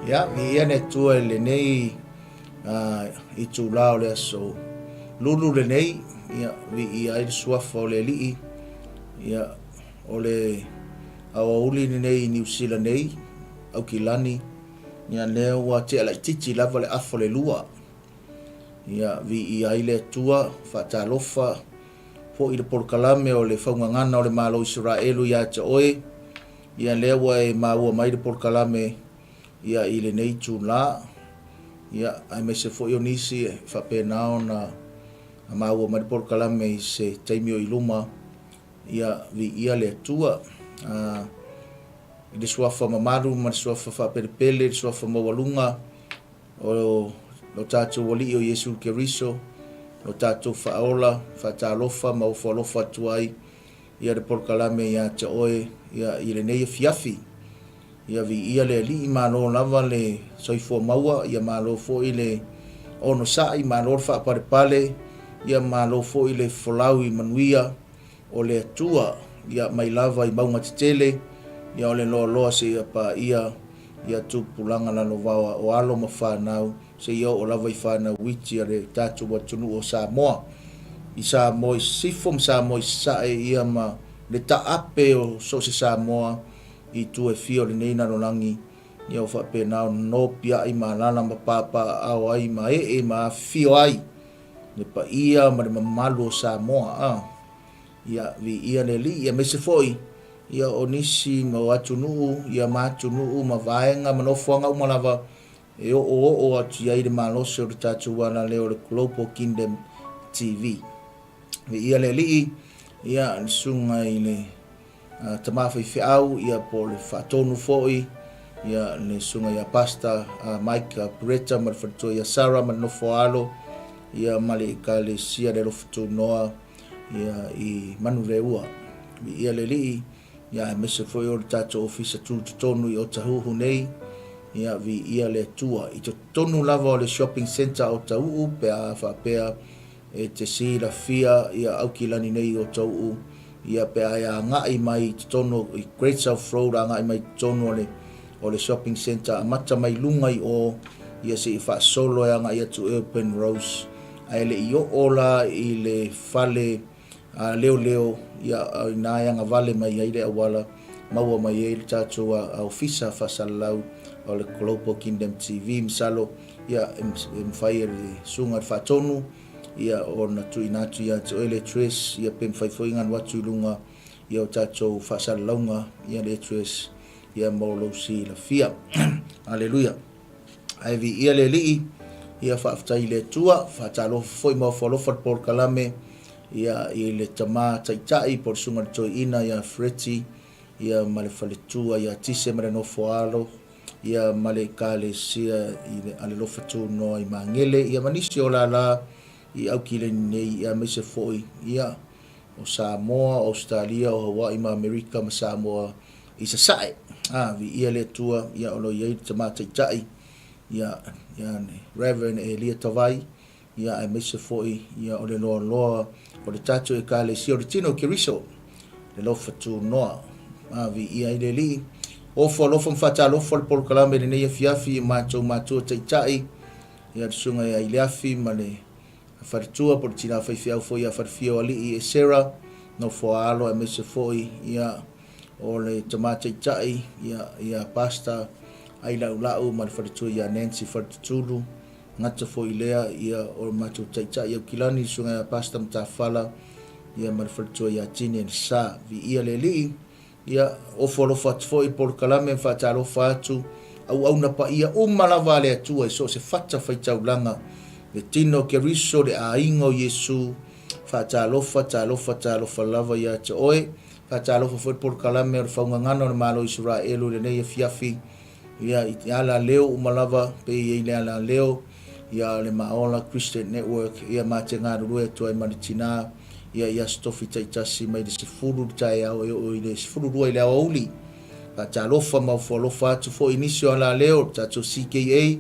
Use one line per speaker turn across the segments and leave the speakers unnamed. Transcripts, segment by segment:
Ia, viia le Atua i lenei itula o le aso Lulu lenei, ia, viia ai le suafa o le Alii, ia, o le aoauli lenei i Niu Sila nei, Aukilani, ia, lea ua tea laitiiti lava le afa o le 2. Ia, viia ai le Atua, faatalofa foi i le polokalame o le faugagana o le Malo o Isaraelu ia te oe, ia lea ua e maua mai le polokalame ia i lenei itula, ia aemaise foi o nisi e faapena ona maua mai le polokalame i se taimi o i luma, ia viia le Atua. I le suafa mamalu ma le suafa faapelepele, le suafa maualuga o lo tatou Alii o Iesu Keriso, lo tatou Faaola, faatalofa ma ofo alofa atu ai ia le polokalame ia te oe ia i lenei afiafi. Ia viia le Alii, malo lava le soifua maua, ia malo foi le onosai, malo le faapalepale, ia malo foi le folau i manuia o le Atua, ia mai lava i mauga tetele, ia o le loaloa seia paia ia tupulaga lalovaoa o alo ma fanau, seia oo lava i fanau iti a le tatou atunuu o Samoa, i Samoa i Sisifo ma Samoa i Sasae, ia ma le taape o so o se Samoa i itu e fia o lenei lalolagi, ia ua faapena ona nopiai ma alaala ma papaaao ai ma ee ma afifio ai le paia ma le mamalu o Samoa. A Ia, viia le Alii, aemaise foi ia o nisi ma o atunuu, ia ma atunuu ma vaega ma nofoaga uma lava e oooo atu i ai le malosi o le tatou alaleo o le Global Kingdom TV. Viia le Alii, ia, le susuga i le tama faifeau, ia, po o le faatonu foi, ia, le susuga ia Pastor Mike Pureta ma le faletua ia Sarah ma le nofo a alo, ia, ma le Ekalesia le Alofa Tunoa, ia, i Manureua. Viia le Alii, ia aemaise foi o le tatou ofisa tutotonu i Otahuhu nei, ia viia le Atua. I totonu lava o le shopping centre o Otahuhu pe a faapea e te silafia ia Aukilani nei i Otahuhu, ia pe a e agai mai i totonu i Great South Road agai mai i totonu o le o le shopping centre amata mai luga i o, ia seia faasolo e agai atu i Urban Rose, ae le i oo la i le fale a leoleo, ia, o ina e agavale mai ai le auala, maua mai ai le tatou ofisa faasalalau o le Global Kingdom TV. Masalo, ia, e mafai e le Susuga i le Faatonu, ia, ona tuuina atu ia te oe le address, ia, pe mafai foi ona alu atu i luga, ia, o tatou faasalalauga, ia, le address, ia, mo lou silafia. Aleluia. Ae viia le Alii, ia faafetai i le Atua, faatalofa foi ma ofo alofa le polokalame ia i le tama taitai po o le susuga i le toeaina ia Freti ia ma le faletua ia Tise ma le nofo alo ia ma le ekalesia i le Alelofa Tunoa i Magele ia ma nisi o lala i Aukilani nei ia aemaise foi ia o Samoa, o Ausetalia, o Hawaii ma Amerika ma Samoa i Sasae. A, viia le Atua, ia o lo o i ai le Tama Taitai, ia, ia le Reverend Elia Tavai, ia aemaise foi ia o le loaloa o le tatou Ekalesia o le Tino o Keriso, le Lofa Tunoa. A, viia ai le Alii. Ofo alofa ma faatalofa le polokalame i lenei afiafi i matou matua taitai, ia le Susuga ia Ileafi ma le faletua po o le tina faifeau foi ia Falefia o Alii Esera, nofo a alo aemaise foi ia o le tama taitai ia ia Pastor Ailaulau ma le faletua ia Nancy Faletutulu, gata foi lea ia o le matou taitai Aukilani le susuga ia Pastor Matafala ia ma le faletua ia Tine Sa. Viia le Alii. Ia, ofo alofa atu foi i polokalame ma faatalofa atu auauna paia uma lava a le Atua i so o se fata faitaulaga, le tino o Keriso, le aiga o Iesu, faatalofa, talofa, talofa lava ia te oe. Faatalofa foi le polokalame o le faugagana o le Malo o Isaraelu i lenei afiafi, ia, i alaleo uma lava, pe i ai le alaleo, ia, le Maola Christian Network, ia, ma te galulue atu ai ma le tina, ia i Aso Tofi taitasi mai le 10 i le taeao e oo i le 12 i le aoauli. Faatalofa ma ofo alofa atu foi i nisi o alaleo o le tatou CKA,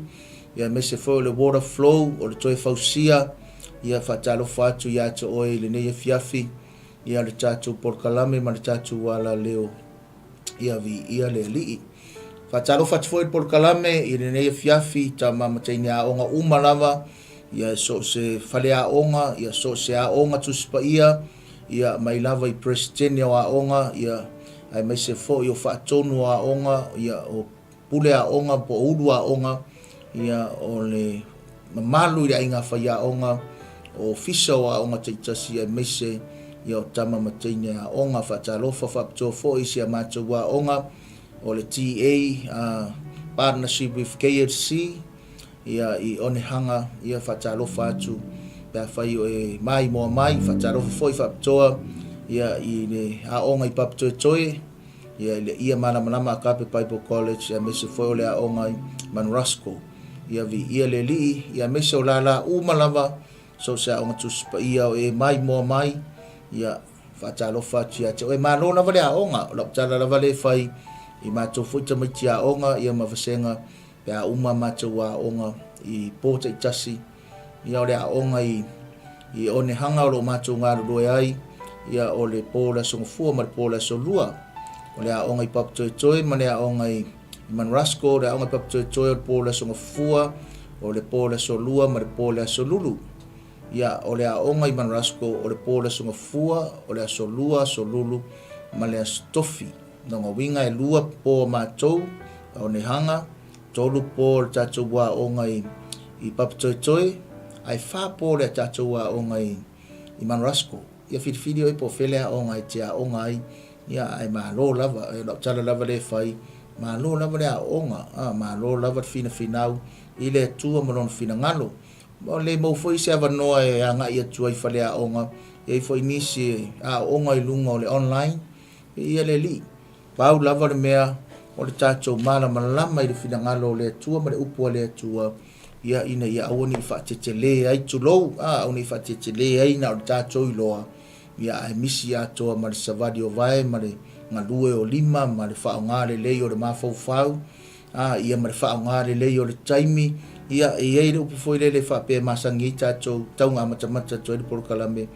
ia aemaise foi o le Water Flow, o le Toe Fausia, ia faatalofa atu ia te oe i lenei afiafi, ia le tatou polokalame ma le tatou alaleo, ia viia le Alii. Faatalofa atu foi i le polokalame i lenei afiafi i tama ma teine aoga uma lava, ia so o se faleaoga, ia so o se aoga Tusi Paia, ia mai lava i Peresetene o aoga, ia aemaise foi o faatonu o aoga, ia o pule aoga po o ulu aoga, ia o le mamalu i le aiga faiaoga, o ofisa o aoga taitasi aemaise ia o tama ma teine aoga. Faatalofa faapitoa foi i si a matou aoga o le TA Partnership with KFC ia i Onehanga, ia faatalofa atu pe afai o e maimoa mai. Faatalofa foi faapitoa ia i le aoga i Papatoetoe, ia i le Ia Malamalama Agape Bible College, aemaise foi o le aoga i Manrasco. Ia viia le Alii, ia aemaise o lala uma lava so o se aoga Tusi Paia o e maimoa mai, ia faatalofa atu ia te oe. Malo lava le aoga, o lau tala lava lea e fai i matou foi tamaiti aoga ia ma vasega pe a uma matou aoga i po taitasi, ia o le aoga i i Onehanga o lo o matou galulue ai, ia o le po o le Aso Gafua ma le po o le Aso Lua. O le aoga i Papatoetoe ma le aoga i Manrasco, o le aoga i Papatoetoe o le po o le Aso Gafua, o le po o le Aso Lua ma le po o le Aso Lulu. Ia, o le aoga i Manrasco o le po o le Aso Gafua, o le Aso Lua, Aso Lulu ma le Aso Tofi. Lona uiga e lua po a matou a Onehanga, tolu po o le tatou aoga i i Papatoetoe, ae fa po le tatou aoga i i Manrasco. Ia filifili oe po o fea le aoga e te aoga ai, ia ae malo lava, o lau tala lava lea e fai, malo lava le aoga, a, malo lava le finafinau i le Atua ma Lona finagalo. Ua le maua foi se avanoa e agai atu ai i faleaoga, e i ai foi nisi e aooga i luga o le online, Viia le Alii. Pau lava le mea o le tatou malamalama i le finagalo o le Atua ma le upu a le Atua, ia ina ia aua ne i faatetele ai, tulou, a, aua ne i faatetele ai na o le tatou iloa, ia ae misi atoa ma le savali o vae ma le galue o lima ma le faaaoga lelei o le mafaufau, a, ia ma le faaaoga lelei o le taimi. Ia, e i ai le upu foi lele e faapea e masani ai tatou tauga amatamata atu ai le polokalame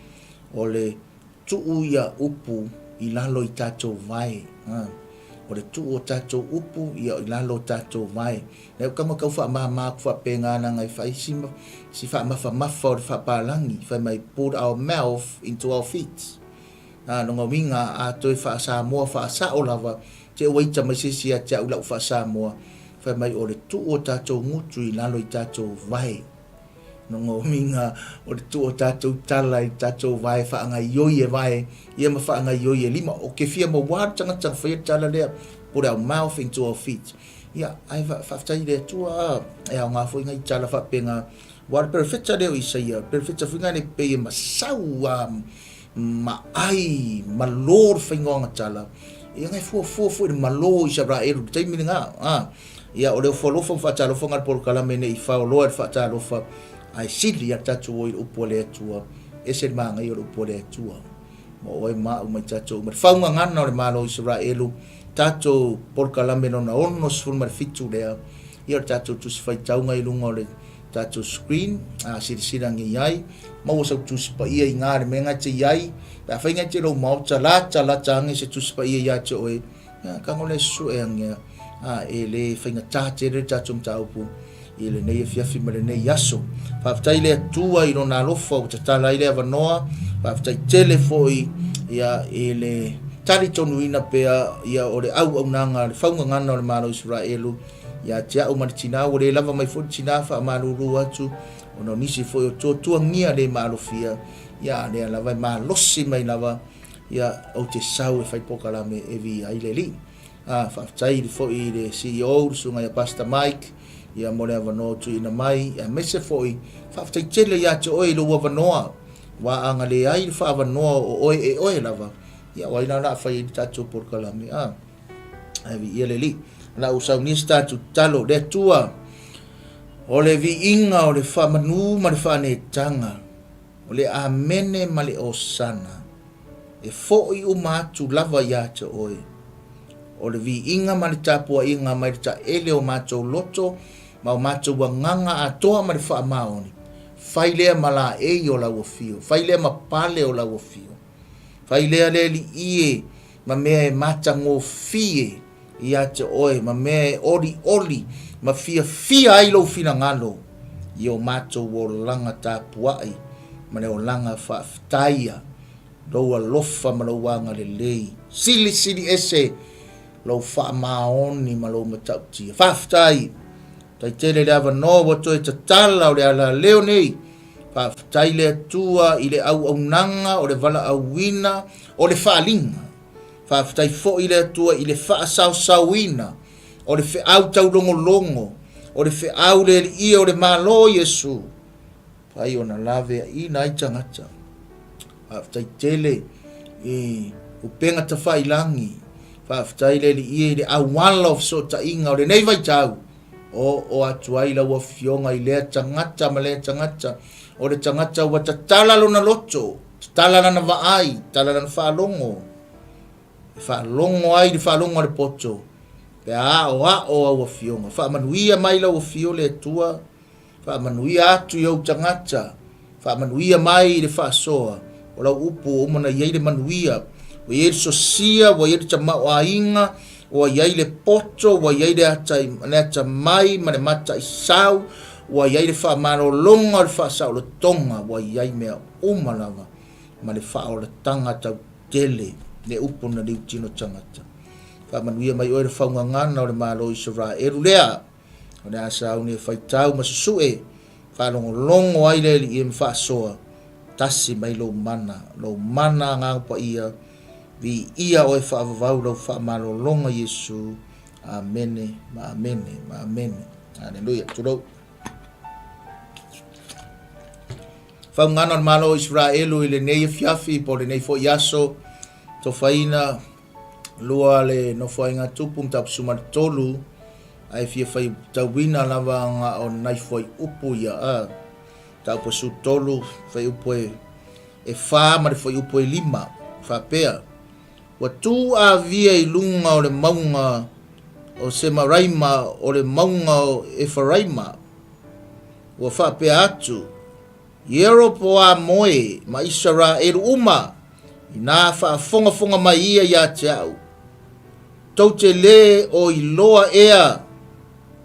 o le Tuu ia upu i lalo i tatou vae. A. O le tuu o tatou upu ia i lalo o tatou vae. Lea ua tau tau faamama atu faapena leaga e fai si si faamafamafa o le faapalagi fai mai put our mouth into our feet. A, lona uiga a toe faa-Samoa faasao lava te ua ita mai se isi ia te au i lau faa-Samoa fai mai o le tuu o tatou gutu i lalo i tatou vae. Lona uiga o le tuu o tatou tala i tatou vae faagaioi e vae ia ma faagaioi e lima. Ou te fia maua le tagata na faia le tala lea, put our mouth into our feet. Ia, ae faafetai i le Atua, e aoga foi nai tala faapena. Aua o le perofeta lea o Isaia, o le perofeta foi lena e pei e masau a ma ai malo le faiga o ana tala. Ia na e fuafua foi i le malo o Isaraelu i le taimi lena. A. Ia, o le ofo alofa ma faatalofa na le polokalame ne i faoloa i le faatalofa, ae sili ia tatou o i le upu a le Atua. Ese le manaia o le upu a le Atua. Ma oe ma au ma i tatou uma. Le faugagana o le Malo o Isaraelu, tatou polokalame lona 67 lea, ia o le tatou tusi faitauga i luga o le tatou screen, a silasila ane i ai, maua sau tusi paia i na le mea na e te i ai, pe afai na e te i lou maota, lata lata ane se tusi paia ia te oe, Ia, tago lea sue anea, a, e le faigata tele le tatou mataupu i lenei afiafi ma lenei aso. Faafetai le Atua i lona alofa ua tatala ai le avanoa, faafetai tele foi ia, i le talitonuina pea ia o le auaunaga, le faugagana o le Malo o Isaraelu ia te au ma le tina. Ua le lava mai foi le tina faamalulu atu ona o nisi foi o tuatuagia le maalofia, ia, a lea lava e malosi mai lava Ia, ou te sau e fai polokalame e viia ai le Alii. A, faafetai foi i le CEO, le susuga ia Pastor Mike, ia mo le avanoa ua tuuina mai, aemaise foi, faafetai tele ia te oe i lou avanoa, aua a na leai le faaavanoa o oe e oe lava, ia o ai la o le a fai ai le tatou polokalame, a, ae viia le Alii. O le a ou saunia se tatou tatalo, le Atua, o le viiga o le faamanu ma le faaneetaga, O le Amene ma le Osana, e foʻi uma atu lava ia te oe. O le viiga ma le tapuaiga mai le taele o matou loto ma o matou agaga atoa ma le faamaoni, fai lea ma laei o lau afio, fai lea ma pale o lau afio, fai lea le Alii e ma mea e matagofie. ia te oe ma mea e olioli ma fiafia ai lou finagalo i o matou olaga tapuai ma le olaga faafetaia lou alofa ma lou agalelei silisili ese lou faamaoni ma lou matautia. Faafetai! Tai tele le avanoa ua toe tatala o le alaleo nei. Faafetai le Atua i le auaunaga o le valaauina o le faaaliga. Faafetai foi le Atua i le faasaosaoina o le feau taulogologo, o le feau le Alii o le Malo Iesu, fai ona laveaiina ai tagata. Faafetai tele i upega tafailagi, faafetai le Alii i le auala o fesootaiga o lenei vaitau, oo atu ai lau Afioga i lea tagata ma lea tagata, o le tagata ua tatala lona loto, tatala lana vaai, tatala lana faalogo, e faalogo ai le faalogo a le poto, pe a aoao au Afioga. Faamanuia mai lau Afio le Atua, faamanuia atu i ou tagata, faamanuia mai i le faasoa o lau upu ua uma ona i ai le manuia, ua i ai le sosia, ua i ai le tamaoaiga, ua i ai le poto, ua i ai le ata, le atamai ma le mataisau, ua i ai le faamalologa o le faasaolotoga, ua i ai mea uma lava ma le faaolataga tautele le upu na liutino tagata. Faamanuia mai oe le faugagana o le Malo o Isaraelu lea, o le a sauni e faitau ma susue, faalogologo ai le Alii e ma faasoa, tasi mai lou mana, lou mana Agaga Paia, viia oe faavavau lau faamalologa Iesu. Amene ma amene ma amene. Aleluia. Tulou. Faugana o le Malo o Isaraelu i lenei afiafi po o lenei foi aso, tofaina lua le Nofoaiga Tupu mataupu 13, ae fia faitauina lava na o nai fuaiupu ia a mataupu 13 fuaiupu e e 4 ma le fuaiupu e 5 faapea, Ua tu avia i luga o le mauga o Semaraima o le mauga o Efaraima, ua faapea atu, Ieropoamo e ma Isaraelu uma, inā faafogafoga mai ia ia te au. Tou te lē o iloa ea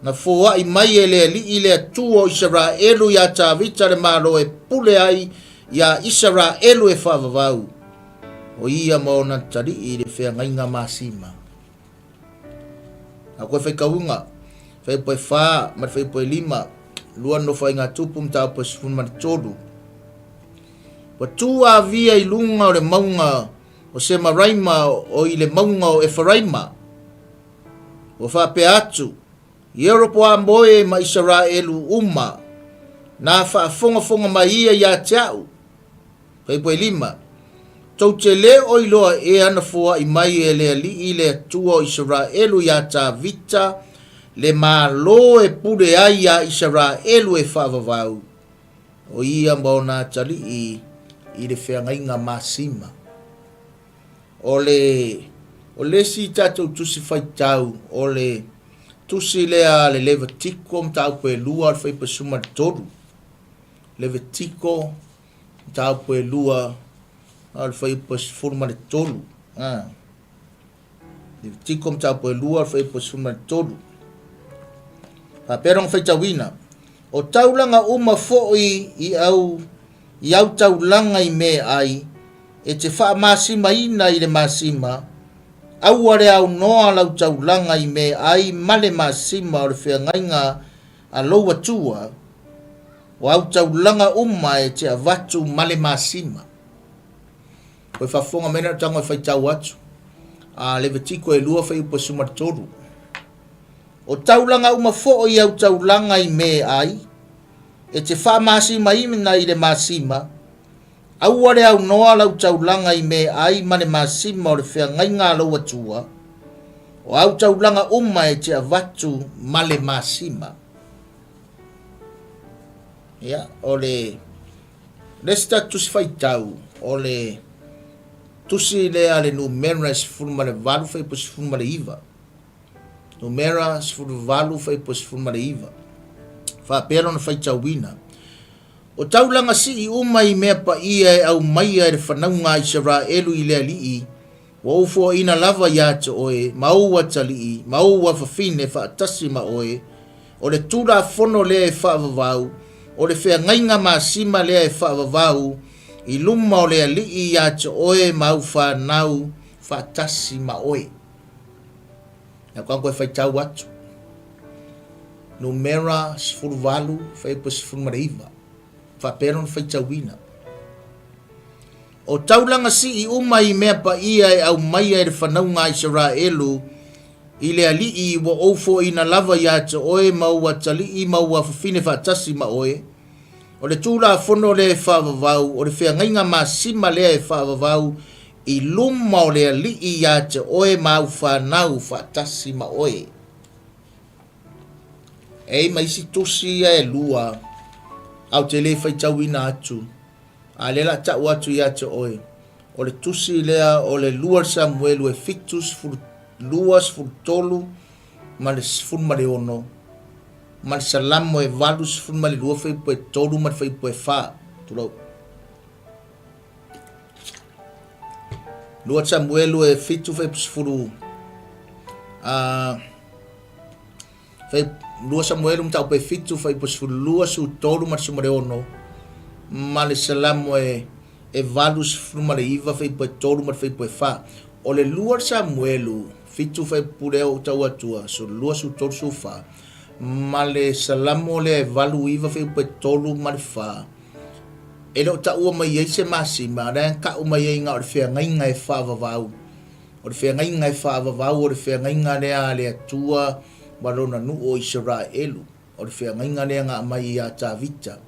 na foai mai e le Alii le Atua o Isaraelu iā Tavita le Malo e pule ai iā Isaraelu e faavavau, o ia ma ona talii i le feagaiga masima. A koe faitauga, fuaiupu e 4 ma le fuaiupu e 5, lua Nofoaiga Tupu mataupu e 13. Ua tu avia i luga o le mauga o Semaraima o i le mauga o Efaraima. Ua faapea atu, Ieropoamo e ma Isaraelu uma, na faafogafoga mai ia ia te au, Fuaiupu e 5, Tou te lē o iloa ea na foai mai e le Alii le Atua o Isaraelu iā Tavita le Malo e pule ai iā Isaraelu e faavavau, o ia ma ona atalii i le feagaiga masima. O le o le isi tatou tusi faitau o le tusi lea a le Levitiko mataupu e 2 o le fuaiupu e 13. Levitiko mataupu e 2 o le fuaiupu e 13. A. Levitiko mataupu e 2 o le fuaiupu e 13. Faapea lona faitauina, o taulaga uma foi i au i au taulaga i me ai, e te faamasimaina i le masima, aua le aunoa lau taulaga i me ai ma le masima o le feagaiga a lou Atua, O au taulaga uma e te avatu ma le masima. Koe faafofoga mai na tago e faitau atu. A Levitiko e 2 fuaiupu e 13. O taulaga uma foi au taulaga i me ai, e te faamasimaina i le masima, aua le aunoa lau taulaga i me ai ma le masima o le feagaiga a lou Atua, o au taulaga uma e te avatu ma le masima. Ia, o le le isi tatou tusi faitau, o le tusi lea a le Numera 18 fuaiupu 19. Numera 18 fuaiupu 19. Faapea lona faitauina. O taulaga sii uma i mea paia e aumaia e le fanauga a Isaraelu i le Alii, Ua ou foaina lava ia te oe, ma ou atalii, ma ou afafine faatasi ma oe, o le Tulafono lea e faavavau, o le feagaiga masima lea e faavavau i luma o le Alii ia te oe ma au fanau faatasi ma oe. Ia koe koe faitau atu. Numera 18, fuaiupu 19. Faapea lona faitauina. O taulaga sii uma i mea paia e aumaia e le fanauga a Isaraelu i le Alii ua ou foaina lava ia te oe ma ou atalii ma ou afafine faatasi ma oe, o le Tulafono lea e faavavau, o le feagaiga masima lea e faavavau i luma o le Alii ia te oe ma au fanau faatasi ma oe. E i ma isi tusi ia e lua, ae ou te le faitauina atu. A lea la tau atu ia te oe, o le tusi lea o le 2 Samuelu e 7, 12, 13 ma le 16, ma le Salamo e 8, 12 fuaiupu e 3 ma le fuaiupu e 4. Tulou. 2 Samuelu e 7 fuaiupu 10, a Fai, 2 Samuelu mataupu e 7, fuaiupu 12, 13 ma le 16, ma le Salamo e, e 89, fuaiupu e 3 ma le fuaiupu e 4. O le 2 Samuelu, 7 fuaiupu lea ua tau atua, 12, 13, 14, ma le Salamo lea e 89, fuaiupu e 3 ma le 4, e le o taua mai ai se masima, lea e tau mai ai na o le feagaiga e faavavau. O le feagaiga e faavavau, o le feagaiga lea a le Atua ma lona nuu o Isaraelu. O le feagaiga lea na aumai ia Tavita.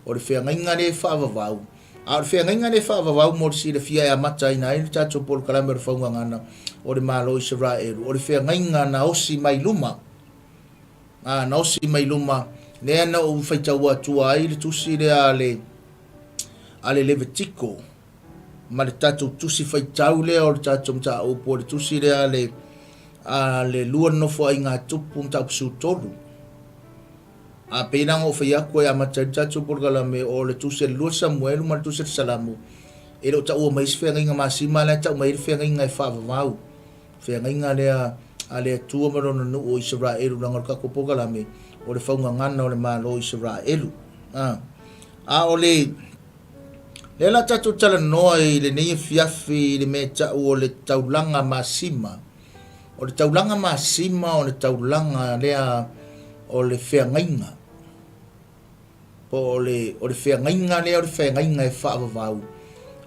O le feagaiga lea e faavavau, a o le feagaiga lea e faavavau mo le silafia e amataina ai le tatou polokalame o le faugagana o le Malo o Isaraelu, o le feagaiga na osi mai luma, a, na osi mai luma, lea na ou faitaua atua ai le tusi lea a le, a le Levitiko, ma le tatou tusi faitau lea o le tatou mataupu o le tusi lea a le a le lua nofoaiga tupu mataupu 13. A pei la ona ou fai atu e amata ai le tatou polokalame o le tusi a le lua Samuelu ma le tusi a le Salamo, e le o taua mai se feagaiga masima, la e tau mai ai le feagaiga e faavavau. Feagaiga lea a le Atua ma lona nuu o Isaraelu, leaga o le tatou polokalame o le faugagana o le Malo o Isaraelu. A, a o le Lea la tatou talanoa i lenei afiafi i le mea e tau o le taulaga masima. O le taulaga masima o le taulaga lea o le feagaiga. Po o le, o le feagaiga lea o le feagaiga e faavavau.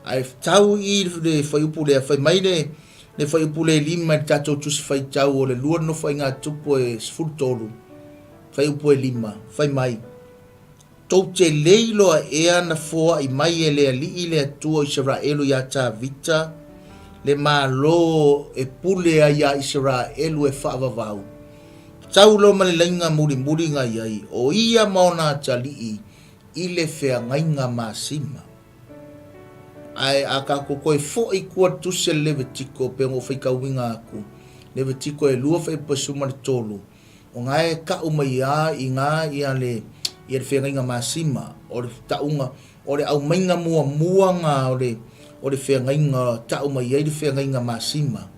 Ae tau i le fuaiupu lea, fai mai le, le fuaiupu le lima i le tatou tusi faitau o le lua nofoaiga tupu e 13, fuaiupu e lima, fai mai, Tou te le iloa ea na foai mai e le Alii le Atua o Isaraelu iā Tavita le malo e pule ai iā Isaraelu e faavavau? Tau loa ma le laina mulimuli na i ai, o ia ma ona atalii i le feagaiga masima. Ae a tatou toe foi i tua tusi a le Levitiko pei ona ou faitauina atu, Levitiko e 2 fuaiupu 13, O na e tau mai a i na ia le ia le feagaiga masima, o le tauga o le aumaiga muamua na o le o le feagaiga tau mai ai le feagaiga masima.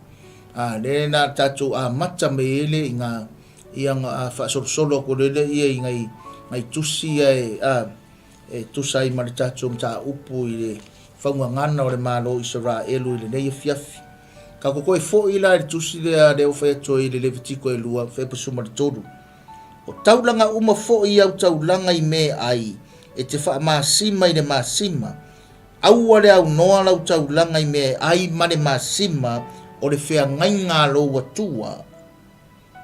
A le na tatou amata mai ai le i na ia na faasolosolo atu le ia i nai nai tusi ia e a e tusa ai ma le tatou mataupu i le faugagana o le Malo o Isaraelu i lenei afiafi. Tatou toe foi la i le tusi lea lea ua fai atu ai i le Levitiko e 2, fuaiupu 13. O taulaga uma foi i au taulaga i mea ai, e te faamasima i le masima. Aua le aunoa lau taulaga i mea ai ma le masima o le feagaiga a lou Atua.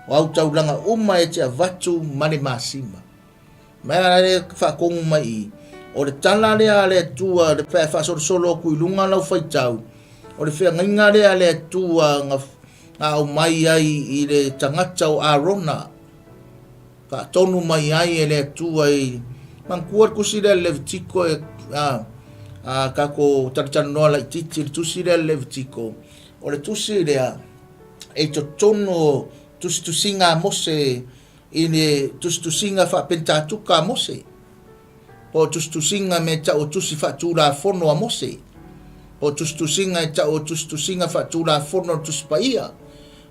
O au taulaga uma e te avatu ma le masima. Mai a le faatonu mai i, o le tala lea a le Atua, le pe a faasolosolo atu i luga lau faitau, o le feagaiga lea a le Atua na, na aumai ai i le tagata o Arona, faatonu mai ai e le Atua i, manatua le tusi lea a le Levitiko e, a, a tatou talatalanoa laitiiti i le tusi lea a le Levitiko, o le tusi lea e i totonu o tusitusiga a Mose i le tusitusiga faa-Penitatuka a Mose, po o tusitusiga me tau o tusi faatulafono a Mose. Po o tusitusiga e tau o tusitusiga faatulafono a le Tusi Paia,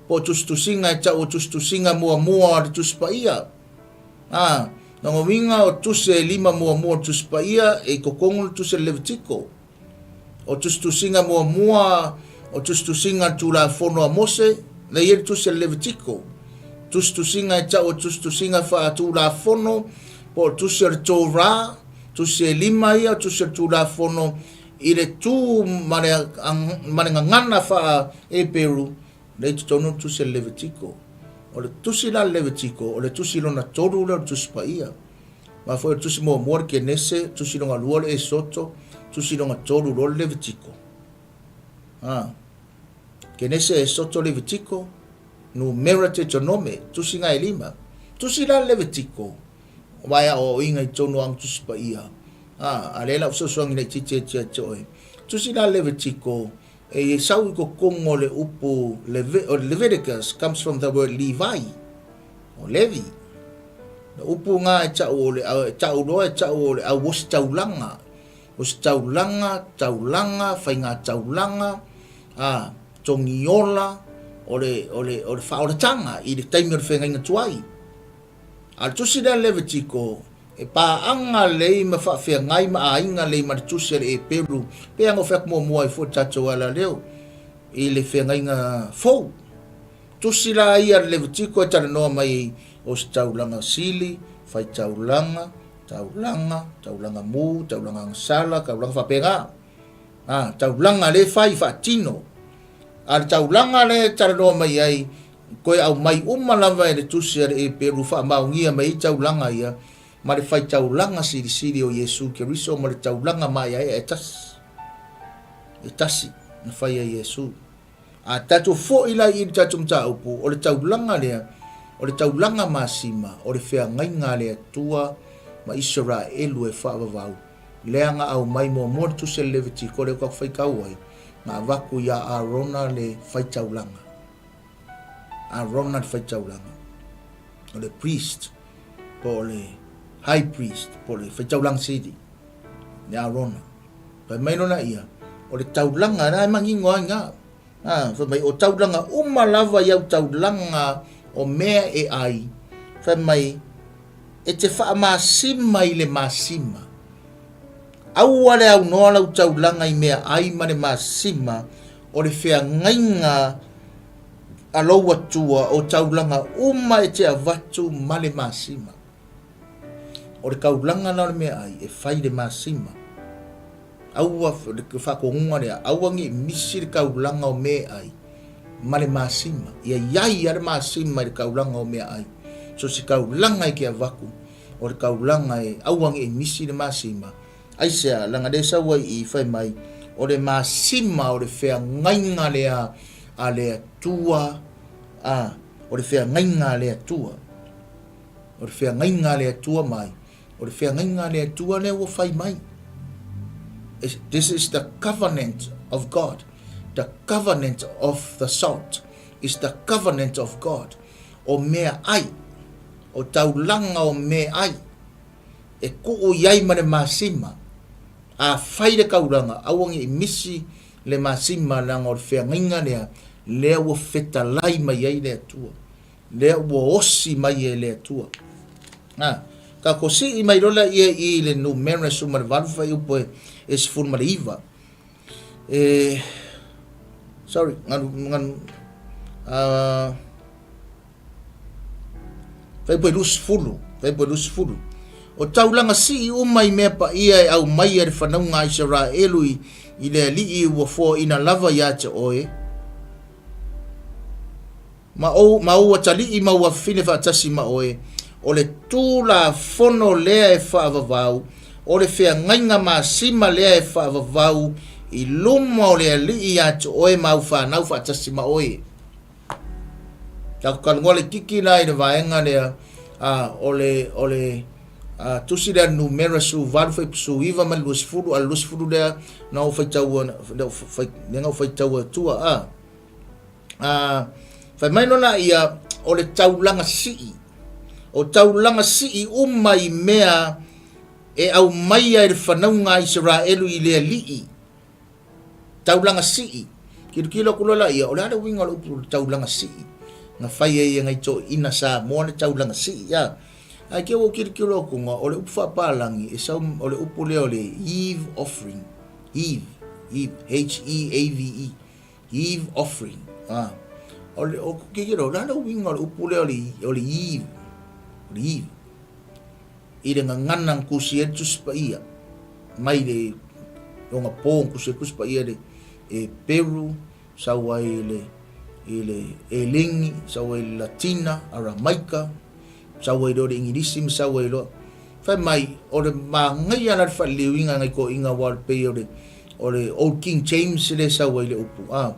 po o tusitusiga e tau o tusitusiga muamua a le Tusi Paia. A, lona uiga o tusi e lima muamua o le Tusi Paia e i totonu le tusi a le Levitiko. O tusitusiga muamua o tusitusiga a le Tulafono a Mose, lea e i ai le tusi a le Levitiko. Tusitusiga e tau o tusitusiga faatulafono po o tusi o le Torah, tusi e lima ia o tusi o le Tulafono i le tu ma le, ma le gagana faa-Eperu, lea i totonu le tusi a le Levitiko. O le tusi la a le Levitiko, o le tusi lona tolu lea o le Tusi Paia. Aua foi o le tusi muamua le Kenese, tusi lona lua le Esoto, tusi lona tolu loa le Levitiko. Ha. Kenese, Esoto, Levitiko, Numera, Deuteronome, tusi na e lima. Tusi la le Levitiko, aua e aoaoina i totonu o ana Tusi Paia. Ha, a lea la ua fesoasoani laitiiti atu ia te oe. Tusi la le Levitiko, e sau i totonu o le upu Leve, o Leviticus comes from the word Levi, o Levi. Le upu na e tau o le, e tau loa e tau o le au ositaulaga. Ositaulaga, taulaga, faiga taulaga, a, togiola, o le, o le, o le faaolataga i le taimi o le feagaiga tuai. A o le tusi lea a le Levitiko, e paaga lelei ma faafeagai ma aiga lelei ma le tusi a le Eperu, pei lava ona ou fai atu muamua ai foi le tatou alaleo i le feagaiga fou. Tusi la ia a le Levitiko e talanoa mai o se taulaga sili, faitaulaga, taulaga, taulaga mu, taulaga agasala, taulaga faapena. A, taulaga le fai faatino. A le taulaga le e talanoa mai ai, toe aumai uma lava e le tusi a le Eperu faamaonia mai ai taulaga ia, ma le faitaulaga silisili o Iesu Keriso ma le taulaga maeaea e tasi. E tasi na fai e Iesu. A tatou foi la i le tatou mataupu, o le taulaga lea, o le taulaga masima, o le feagaiga a le Atua ma Isaraelu e faavavau, lea na aumai muamua le tusi a le Levitiko lea ua tatou faitau ai, na avatu ia Arona le faitaulaga. Arona le faitaulaga. O le priest, po o le high priest, po o le faitaulaga sili, le Arona. Fai mai lona ia, o le taulaga la e manino ai na. Ha, fai mai, o taulaga uma lava i au taulaga o mea e ai, fai mai, e te faamasima i le masima. Aua le aunoa lau taulaga i mea ai ma le masima o le feagaiga a lou Atua o taulaga uma e te avatu ma le masima. O le taulaga la o le meaai e fai i le masima. Aua, le faatonuga lea, aua ne i misi le taulaga o meaai ma le masima. Ia i ai lava le masima i le taulaga o meaai. So se taulaga e te avatu, o le taulaga e aua ne i misi le masima. Aisea, leaga lea e sau ai i i fai mai, o le masima o le feagaiga lea a le Atua, a, o le feagaiga a le Atua. O le feagaiga a le Atua mai, o le feagaiga a le Atua lea ua fai mai. This is the covenant of God. The covenant of the salt is the covenant of God. O mea ai, o taulaga o mea ai, e kuu i ai ma le masima, a fai le taulaga, aua ne i misi le masima leaga o le feagaiga lea, lea ua fetalai mai ai le Atua. Lea ua osi mai e le Atua. A, tatou sii mai loa lea i le numera 18 fuaiupu e 19. E, sorry, ganu, ganu, uh, fuaiupu e 20, fuaiupu e 20. O taulaga sii uma i mea paia e aumaia e le fanauga a Isaraelu i, i le alii ua foaina lava ia te oe, Ma ou, ma ou atalii ma ou afafine faatasi ma oe, o le Tulafono lea e faavavau, o le feagaiga masima lea e faavavau i luma o le Alii ia te oe ma au fanau faatasi ma oe. Tatou talanoa laitiiti la i le vaega lea, a, o le, o le, a, tusi lea numera 18 fuaiupu 19 ma le 20, a le 20 lea na ou faitaua, lea na ou faitaua atua, a. A, fai mai lona ia, o le taulaga sii. O taulaga sii uma i mea e aumaia e le fanauga a Isaraelu i le alii. Taulaga sii. Tilotilo atu loa laia, o le a le uiga o le upu taulaga sii na fai ai e nai toeaiina Samoa le taulaga sii a? Ae te i ua ou tilotilo atu na o le upu faapalagi e sau o le upu lea o le heave offering, heave, heave, H-E-A-V-E, heave offering, a. O le, o tilotilo, o le a le uiga o le upu lea o le, o le heave, o le heave. I le gagana na tusi ai le Tusi Paia mai le ona po na tusi ai le Tusi Paia le Eperu, sau ai i le i le Eleni, sau ai i le Latina, Aramaika, sau ai loa i le Igilisi ma sau ai loa. Fai mai, o le manaia la le faaliliuina e nai toeaiina aua o le pei o le o le Old King James lea e sau ai le upu, a.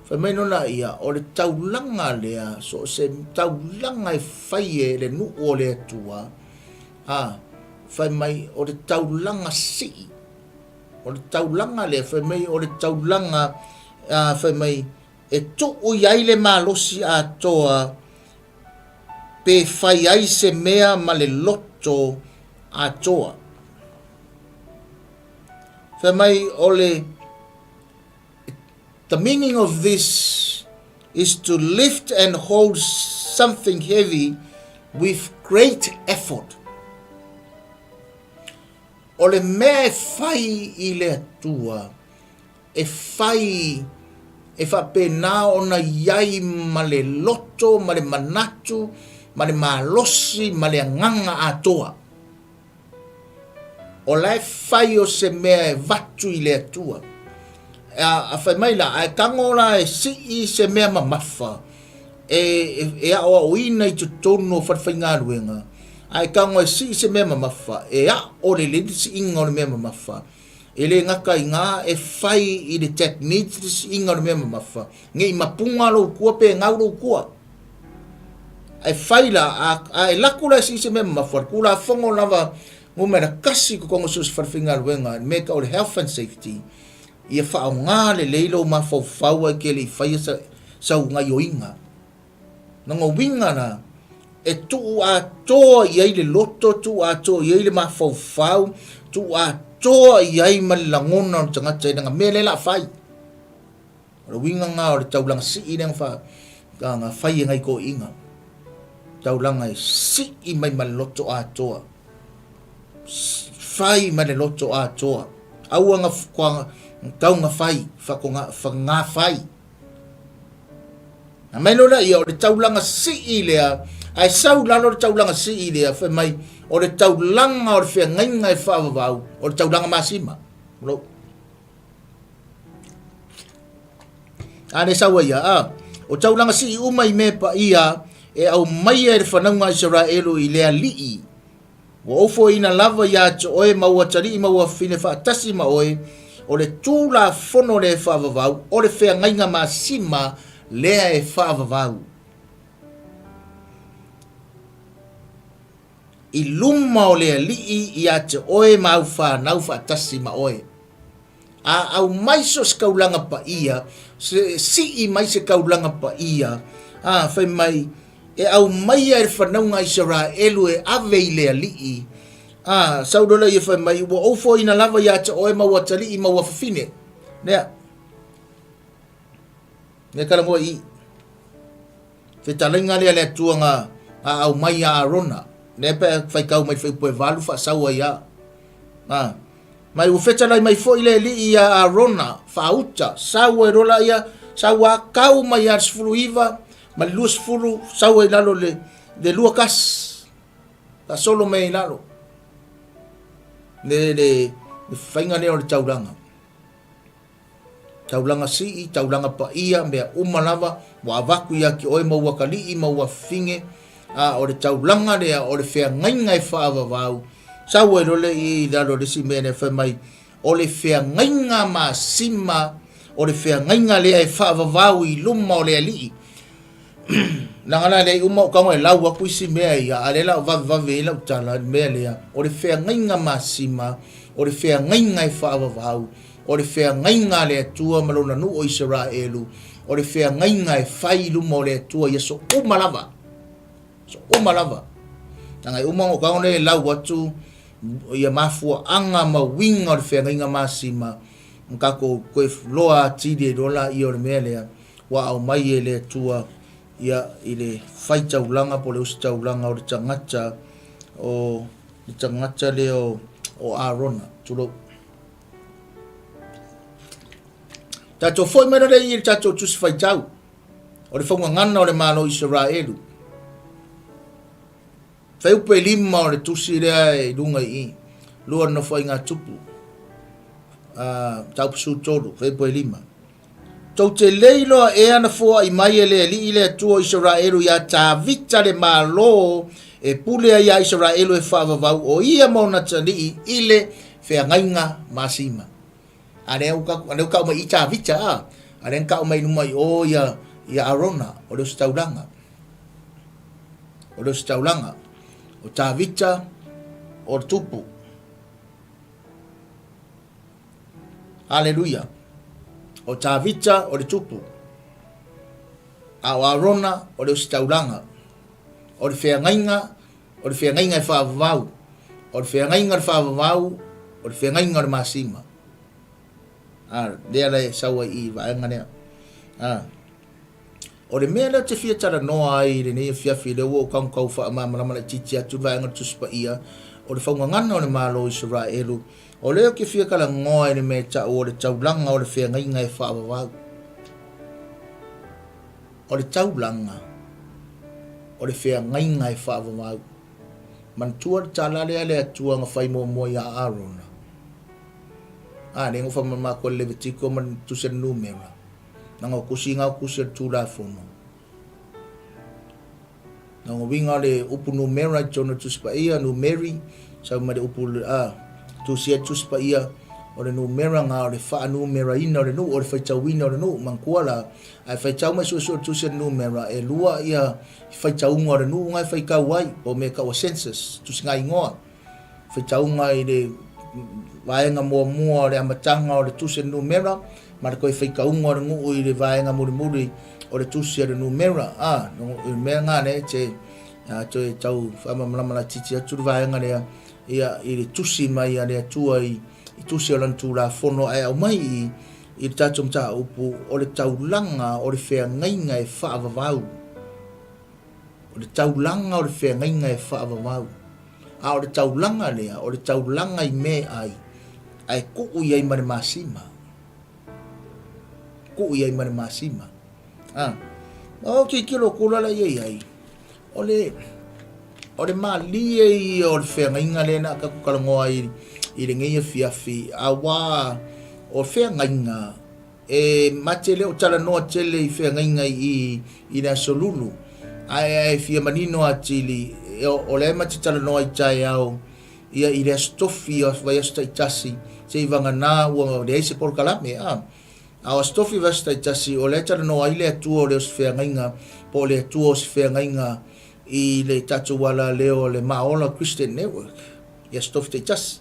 Fai mai loa laia, o le taulaga lea, so o se taulaga e fai e le nuu o le Atua, a, fai mai, o le taulaga sii. O le taulaga lea, fai mai, o le taulaga, a, fai mai, e tuu i ai le malosi atoa pe fai ai se mea ma le loto atoa. Fai mai, o le The meaning of this is to lift and hold something heavy with great effort. O le mea e fai i le Atua, e fai e faapena ona i ai ma le loto, ma le manatu, ma le malosi, ma le agaga atoa. O la e fai o se mea e vatu i le Atua. A, a fai mai la, ae tago la e sii se mea mamafa e, e, e aoaoina i totonu o falefaigaluega, ae tago e sii se mea mamafa, e ao lelei le siiga o le mea mamafa. E le gata i gā, e fai i le technique le siiga o le mea mamafa, ne i mapuga lou tua pe gau lou tua. Ae fai la, a, a e laku la e sii se mea mamafa, le Tulafono lava numera tasi i totonu o so o se falefaigaluega, le mea e tau o le health and safety, ia faaaoga lelei lou mafaufau ae te le i faia sa, sau gaioiga. Lona uiga la, e tuu atoa i ai le loto, tuu atoa i ai le mafaufau, tuu atoa i ai ma le lagona o le tagata i lana mea lea o le a fai. O le uiga lena o le taulaga sii lea na fa, na fai e nai toeaiina. Taulaga e sii mai ma le loto atoa. Fai ma le loto atoa. Aua na tau na fai, whakangā fai. Na mai loa lea ia, o le taulaga sii lea, ae sau lalo le taulaga sii lea, fai mai, o le taulaga o le feagaiga e faavavau, o le taulaga masima. Lo. A le sau ai ia, a. O taulaga sii uma i mea paia e aumaia e le fanauga a Isaraelu i le alii. Ua ou foeina lava ia te oe ma ou atalii ma ou afafine faatasi ma oe, o le Tulafono lea e faavavau, o le feagaiga masima lea e faavavau. I luma o le Alii ia te oe ma au fanau faatasi ma oe. A aumai so o se kaulaga paia, se sii mai se kaulaga paia, a fai mai, e aumaia e le fanauga a Isaraelu e ave i le Alii. A, sau loa lea ia fai mai, ua ou foeina lava ia te oe ma ou atalii ma ou afafine. Lea. Lea talanoa i i. Fetalaiga lea a le Atua na aumai ia Arona, lea pe faitau mai le fuaiupu e valu faasau ai a. A. Mai ua fetalai mai foi le Alii ia Arona, faauta, sau ai loa laia, sau a kau mai ia le 19 ma le 20, sau ai lalo le, le 21. Faasolo mai ai lalo. Le, le, le faiga lea o le taulaga. Taulaga sii, taulaga paia, mea uma lava ua avatu ia te oe ma ou atalii ma ou afafine, a o le taulaga lea o le feagaiga e faavavau, sau ai loa lea i lalo o le isi mea lea fai mai, o le feagaiga masima, o le feagaiga lea e faavavau i luma o le Alii. Leaga la lea i uma ou tago e lau atu isi mea ia, a o lea la o vavevave ai lau tala i le mea lea, o le feagaiga masima, o le feagaiga e faavavau, o le feagaiga a le Atua ma Lona nuu o Isaraelu, o le feagaiga e fai i luma o le Atua i aso uma lava. Aso uma lava. Leaga e uma ona ou tago lea e lau atu ia mafuaaga ma uiga o le feagaiga masima. Ona tatou toe loa atili ai loa laia o le mea lea ua aumai e le Atua ia i le faitaulaga po o le ositaulaga o le tagata o le tagata lea o Arona, tulou. Tatou foi mai lea i le tatou tusi faitau o le faugagana o le Malo o Isaraelu. Fuaiupu e 5 o le tusi lea i luga i i, lua nofoaiga tupu, mataupu 13, fuaiupu e 5. Tou te le iloa ea na foai mai e le Alii le Atua o Isaraelu iā Tavita le Malo e pule ai iā Isaraelu e faavavau o ia ma ona atalii i le feagaiga masima. A lea ua tau mai i Tavita, a, a lea na tau mai luma i o ia, ia Arona, o le ositaulaga. O le ositaulaga. O Tavita, o le tupu. Aleluia. O Tavita o le tupu. A o Arona o le ositaulaga. O le feagaiga, o le feagaiga e faavavau. O le feagaiga o le faavavau, o le feagaiga o le masima. A, lea la e sau ai i vaega lea. A. O le mea lea ou te fia talanoa ai i lenei afiafi, lea ua ou tautau faamalamalama laitiiti atu le vaega o le Tusi Paia, o le faugagana o le Malo o Isaraelu, o lea ou te fia talanoa i le mea e tau o le taulaga o le feagaiga e faavavau. O le taulaga o le feagaiga e faavavau. Manatua le tala lea a le Atua na fai muamua ia Arona. A, lea na ou faamalamalama atu ai le Levitiko ma le Tusi a le Numera. Na o tusi na o tusi o le Tulafono. Na o uiga o le upu numera i totonu o le Tusi Paia, numeri, sau mai le upu a, tusi ai le Tusi Paia, o le numera na o le faanumeraina o le nuu, o le faitauina o le nuu. Manatua la, a e faitau mai suesue o le Tusi a le Numera, e lua ia faitauga o le nuu na e faitau ai, po o mea e tau o census, tusiga igoa. Faitauga i le vaega muamua o le amataga o le tusi a le numera ma le toe faitauga o le nuu i le vaega mulimuli o le tusi a le numera. A, o le mea lena lea e te toe tau faamalamalama laitiiti atu le vaega lea ia, i le tusi mai a le Atua i tusi o Lana Tulafono ae aumai i i le tatou mataupu o le taulaga o le feagaiga e faavavau. O le taulaga o le feagaiga e faavavau. A o le taulaga lea, o le taulaga i meaai, ae tuu i ai ma le masima. Tuu i ai ma le masima. A, o tilotilo atu la ia i ai, o le, o le malie ia o le feagaiga lea na tatou talanoa ai i lenei afiafi, auā o feagaiga, E ma te le o talanoa tele i feagaiga i i le Aso Lulu, ae e fia manino atili, o lea ma te talanoa i taeao ia i le Aso Tofi o vaiaso taitasi, seia vagana ua leai se polokalame, a. A o Aso Tofi o vaiaso taitasi, o lea e talanoa ai le Atua o le Osifeagaiga, po o le Atua o se Feagaiga i le tatou alaleo o le Maola Christian Network. I Aso Tofi taitasi.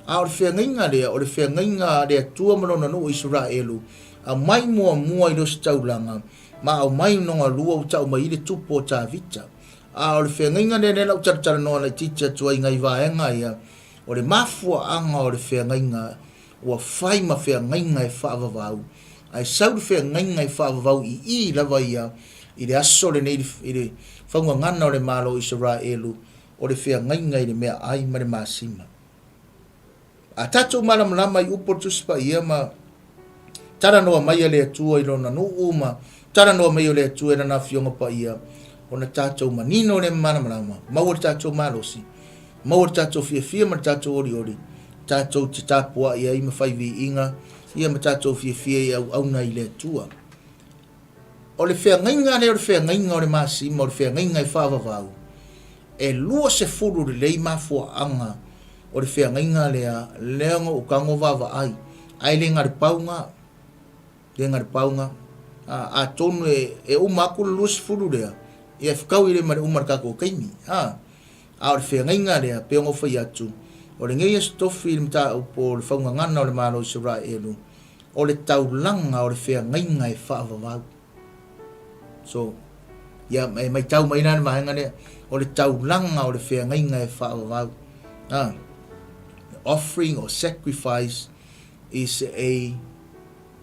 A o le feagaiga lea, o le feagaiga a le Atua ma Lona nuu o Isaraelu, aumai muamua i le ositaulaga, ma aumai lona lua ua tau mai i le tupu o Tavita. A o le feagaiga lea, lea la ou talatalanoa laitiiti atu ai i nai vaega ia, o le mafuaaga o le feagaiga ua fai ma feagaiga e faavavau, ae sau le feagaiga e faavavau i i lava ia i le aso lenei i le faugagana o le Malo o Isaraelu, o le feagaiga i le meaai ma le masima. A tatou malamalama i upu o le Tusi Paia ma talanoa mai a le Atua i Lona nuu ma talanoa mai o le Atua i Lana Afioga Paia, ona tatou manino lea ma malamalama, maua le tatou malosi, maua le tatou fiafia ma le tatou olioli, tatou te tapuai ai ma fai viiga, ia ma tatou fiafia i auauna i le Atua. O le feagaiga lea o le feagaiga o le masima, o le feagaiga e faavavau, e 20 lelei mafuaaga o le feagaiga lea, lea na ou tago vaavaai, ae le na le pau na, le na le pau na. A, atonu e, e uma atu le 20 lea, ia e fetaui lea ma le uma o le tatou taimi. A, a o le feagaiga lea, pei ona ou fai atu, o lenei Aso Tofi i le mataupu o le faugagana o le Malo o Isaraelu, O le taulaga o le feagaiga e faavavau. So, ia, e maitau mai la le vaega lea, o le taulaga o le feagaiga e faavavau. Ah, offering or sacrifice is a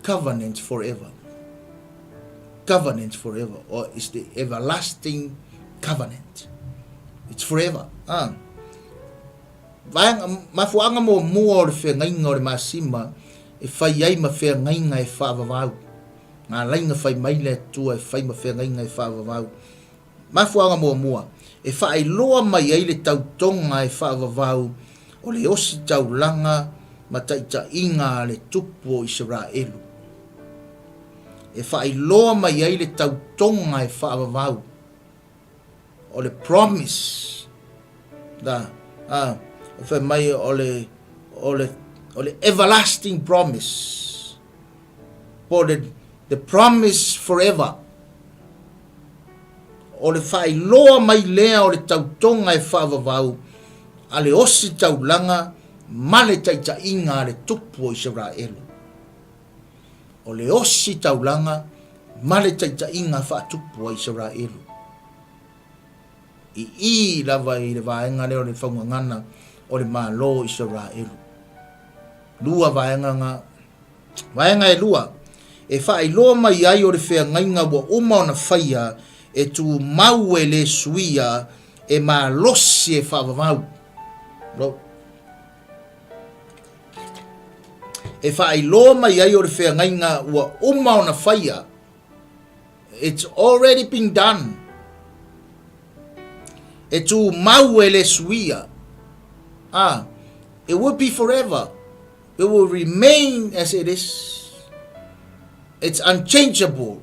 Covenant forever. Covenant forever. Or it's the everlasting covenant. It's forever. Ah. Vaega, mafuaaga muamua o le feagaiga o le masima e fai ai ma feagaiga e faavavau. Ngā laiga fai mai le Atua e fai ma feagaiga e faavavau. Mafuaaga muamua, e faailoa mai ai le tautoga e faavavau o le ositaulaga ma taitaiga a le tupu o Isaraelu. E faailoa mai ai le tautoga e faavavau o le promise da, a, fai mai o le, o le, o le everlasting promise, po o le the promise forever. O le faailoa mai lea o le tautoga e faavavau a le ositaulaga ma le taitaiga a le tupu o Isaraelu. O le ositaulaga ma le taitaiga faatupu a Isaraelu. I i lava i le vaega lea o le faugagana o le Malo o Isaraelu. Lua vaega nga Vaega e lua, e faailoa mai ai o le feagaiga ua uma ona faia e tumau e le suia e malosi e faavavau. No. E faailoa mai ai o le feagaiga ua uma ona faia. It's already been done. E tumau e le suia. Ah, it will be forever. It will remain as it is. It's unchangeable.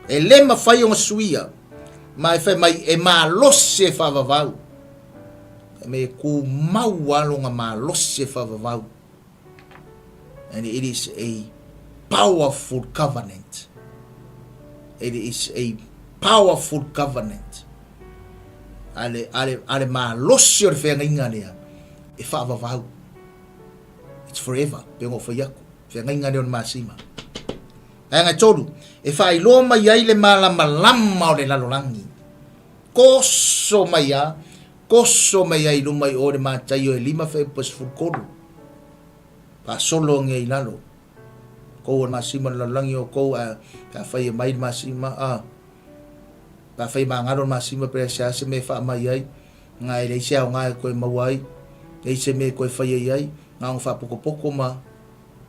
E le mawhai o ngā suia. Ma e whai mai e malosi e whawawau. E me ku mau alo ngā malosi e whawawau. And it is a powerful covenant. It is a powerful covenant. A le, a le, a le malosi o le wheangainga lea, e whaavavau. It's forever, pe ngo whai aku. Wheangainga lea o le masima. Ae ngai tolu, e whaailoa mai ai le malamalama o le lalolangi. Koso mai a, koso mai ai luma i o le Mataio e lima whaepa sefulutolu. Faasolo ange i lalo. Kou o le masima o le lalolagi o kou a pe afai e mai le masima a pe afai e magalo le masima pe se a se mea e faamai ai nga e leai se aoga e koe maua ai leai se mea e koe fai ai ai nga ona faapokopoko ma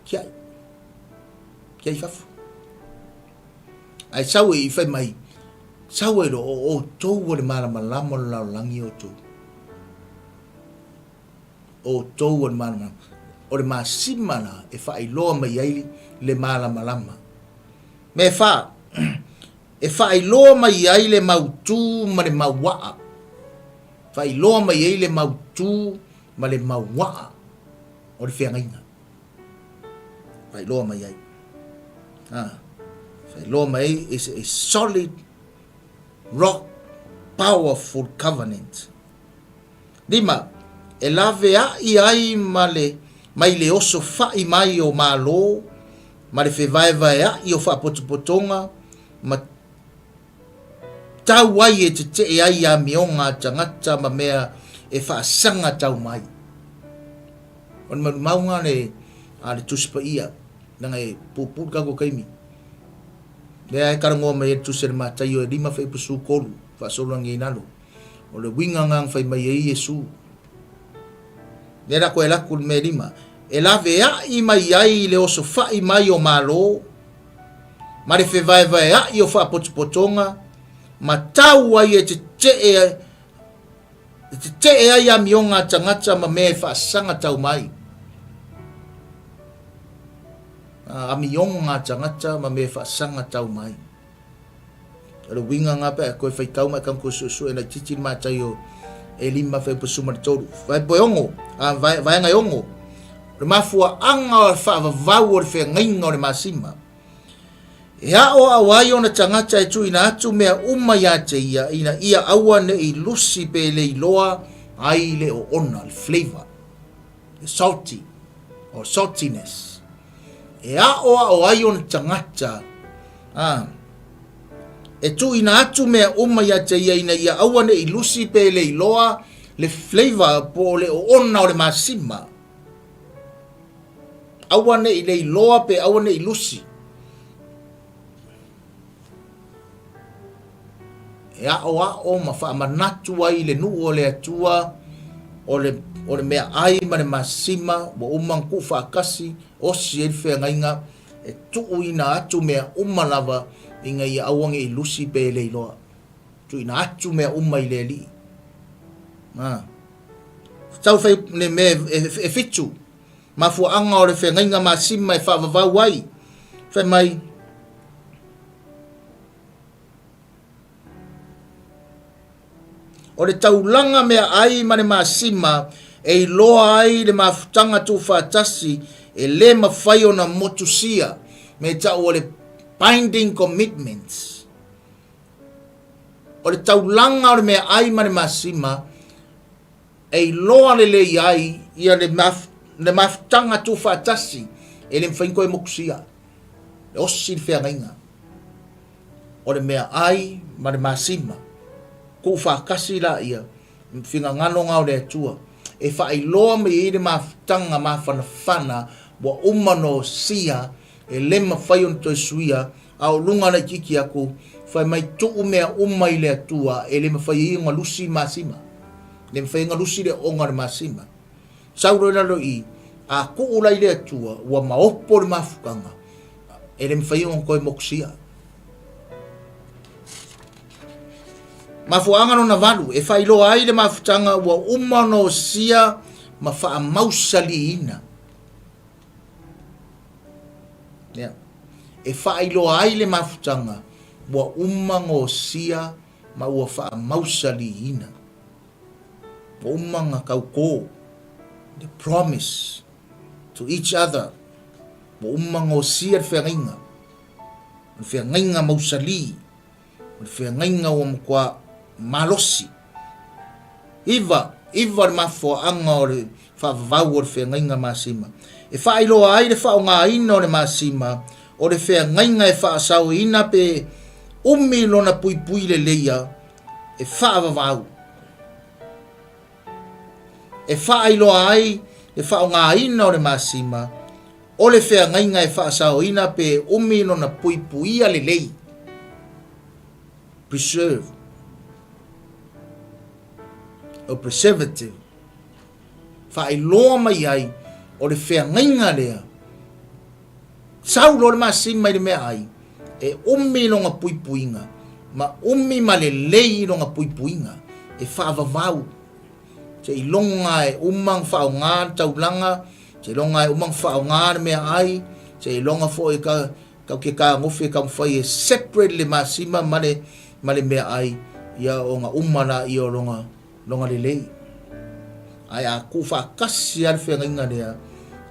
tiai tiai fafo ae sau e i fai mai sau e lo o outou o le malamalama o le lalolagi outou. Outou o le malamalama. O le masima la e faailoa mai ai le malamalama. Mea fa, e faailoa mai ai le mautū ma le mauaa. Faailoa mai ai le mautū ma le mauaa o le feagaiga. Faailoa mai ai. Ah, faailoa mai ai is a solid rock powerful covenant. 5, E laveaʻi ai ma le mai le oso faʻi mai o Malo ma le fevaevaeaʻi o faapotopotoga ma tau ai e teteʻe ai amioga a tagata ma mea e faasaga tau mai. O le malumauga le a le Tusi Paia, leaga e puupuu le tatou taimi. Lea e talanoa mai ai le Tusi a le Mataio e 5 fuaiupu 13 faasolo agi ai lalo. O le uiga na fai mai ai Iesu. Lea la koe laku le mea lima. E laveaʻi mai ai le osofaʻi mai o Malo, ma le fevaevaeaʻi o faapotopotoga, ma tau ai e teteʻe e teteʻe ai amioga a tagata ma mea e faasaga tau mai. Amioga a tagata ma mea e faasaga tau mai. O le uiga nga pe a koe faitau mai kan koe suesue laitiiti le Mataio e lima fuaiupu sefulu ma le tolu. Vaepo e ono, a vaega e ono. O le mafuaaga o le faavavau o le feagaiga o le masima. E aʻoaʻo ai ona tagata e tuuina atu mea uma iā te ia ina ia aua neʻi lusi pe le iloa ai le oona, le flavor, the salty or saltiness. E aʻoaʻo ai ona tagata, a, e tuuina atu mea uma iā te ia ina ia aua neʻi lusi pe le iloa le flavor po o le oona o le masima. Aua ne i le iloa pe aua ne i lusi. E aʻoaʻo ma faamanatu ai i le nuu o le Atua o le, o le meaai ma le masima ua uma ona tuufaatasi, osi ai le feagaiga e tuuina atu mea uma lava ina ia aua ne i lusi pe e le iloa. Tuuina atu mea uma i le Alii. A. Tau fai le mea e, e, e fitu. Mafuaaga o le feagaiga masima e faavavau ai. Fai mai, O le taulaga meaai ma le masima e iloa ai le mafutaga tuufaatasi e le mafai ona motusia me tau o le binding commitments. O le taulaga o le meaai ma le masima e iloa lelei ai ia le, maf, le mafutaga tuufaatasi e le mafai ona toe motusia. E osi le feagaiga. O le meaai ma le masima, tuufaatasi laia, finagalo na o le Atua, e faailoa mai ai le mafutaga mafanafana ua uma ona osia, e le mafai ona toe suia, a o luga laitiiti atu, fai mai tuu mea uma i le Atua, e le mafai ai ona lusi masima. E le mafai ona lusi le ooga o le masima. Sau loa i lalo i i, a tuu la i le Atua, ua maopo le mafutaga, e le mafai ona toe motusia. Mafuaaga lona valu, e faailoa ai le mafutaga ua uma ona osia ma faamausaliina. Yeah. E faailoa ai le mafutaga ua uma ona osia ma ua faamausaliina. Ua uma ona tautō, the promise to each other, ua uma ona osia le feagaiga, o le feagaiga mausali, o le feagaiga ua matua malosi. Iva, iva le mafuaaga o le faavavau o le feagaiga masima. E faailoa ai le faaaogaina o le masima o le feagaiga e faasaoina pe umi lona puipui leleia e faavavau, e faailoa ai le faaaogaina o le masima o le feagaiga e faasaoina pe umi lona puipuia lelei, preserve or preservative, faailoa mai ai o le feagaiga lea Sau loa le masima i le meaai, e umi lona puipuiga, ma umi ma lelei lona puipuiga, e faavavau. Seiloga e uma ona faaaoga le taulaga, seiloga e uma ona faaaoga le meaai, seiloga foi ka tatou te tagofi e taumafai e separate le masima ma le ma le meaai, ia ona uma laia o lona lona lelei. Ae a tuufaatasi lava le feagaiga lea,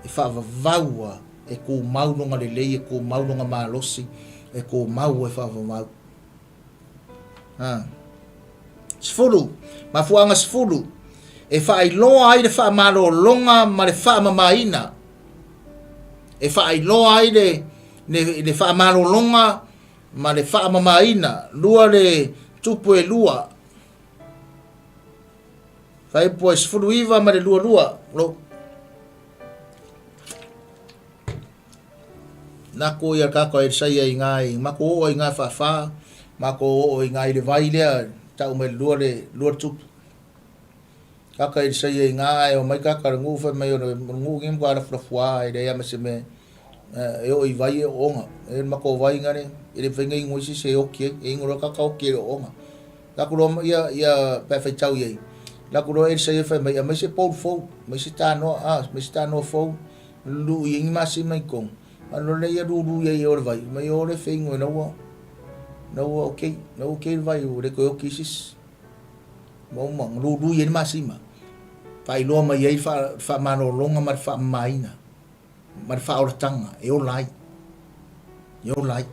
e faavavau lava, e tumau lona lelei, e tumau lona malosi, e tumau e faavavau. Ha. Sefulu, mafuaaga sefulu, e faailoa ai le faamalologa ma le faamamaina. E faailoa ai le, le, le faamalologa ma le faamamaina. Lua le tupu e lua. Fuaiupu e 19 ma le 22. Lo. Nako ia kako e saia i ngā i mako oo i ngā whawhā, mako oo i ngā i le vai lea, tau mai le lua le lua le tupu. Kaka i saia i ngā e o mai kaka le ngu whai mai o le ngu ngi mko ala fulafuā e le ama se me e o i vai e onga. E mako vai ngare, e le whainga ingo isi se oki e, e ingo roa kaka oki e onga. Laku loa ia ia pe faitau iai. Laku loa Elisa ia fai mai, aumai se bowl fou, aumai se tanoa, ah, aumai se tanoa fou, lulu i ai masima i tonu. A loa lea ia lulu iai e o le vai, mai o le feingo e naua, naua okay, naua okay le vai, ua le toe oki se isi. Ua uma, lulu i ai le masima. Faailoa mai ai le faamalologa ma le faamamaina. ma le faaolataga e ola ai. E ola ai.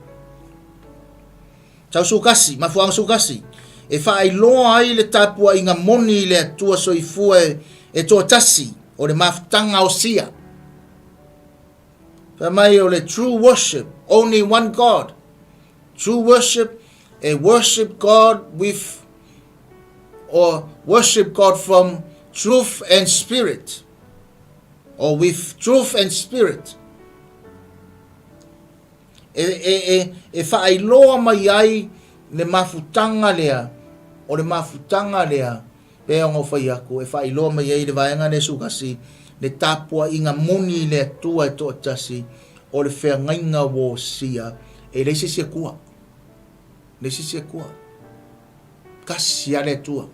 Tau sukasi, mafuaaga sukasi, e faailoa ai le tapuaiga moni i le Atua soifua e, e toatasi o le mafutaga osia. Fai mai o le true worship, only one God. True worship, e worship God with, or worship God from truth and spirit. Or with truth and spirit. E, e, e, e faailoa mai ai le mafutaga lea, o le mafutaga lea, pei ona ou fai atu, e faailoa mai ai le vaega lea sukasi, le tapuaiga moni i le Atua e toatasi, o le feagaiga ua osia, e leai se isi Atua. Leai se isi Atua. Tasi lava le Atua.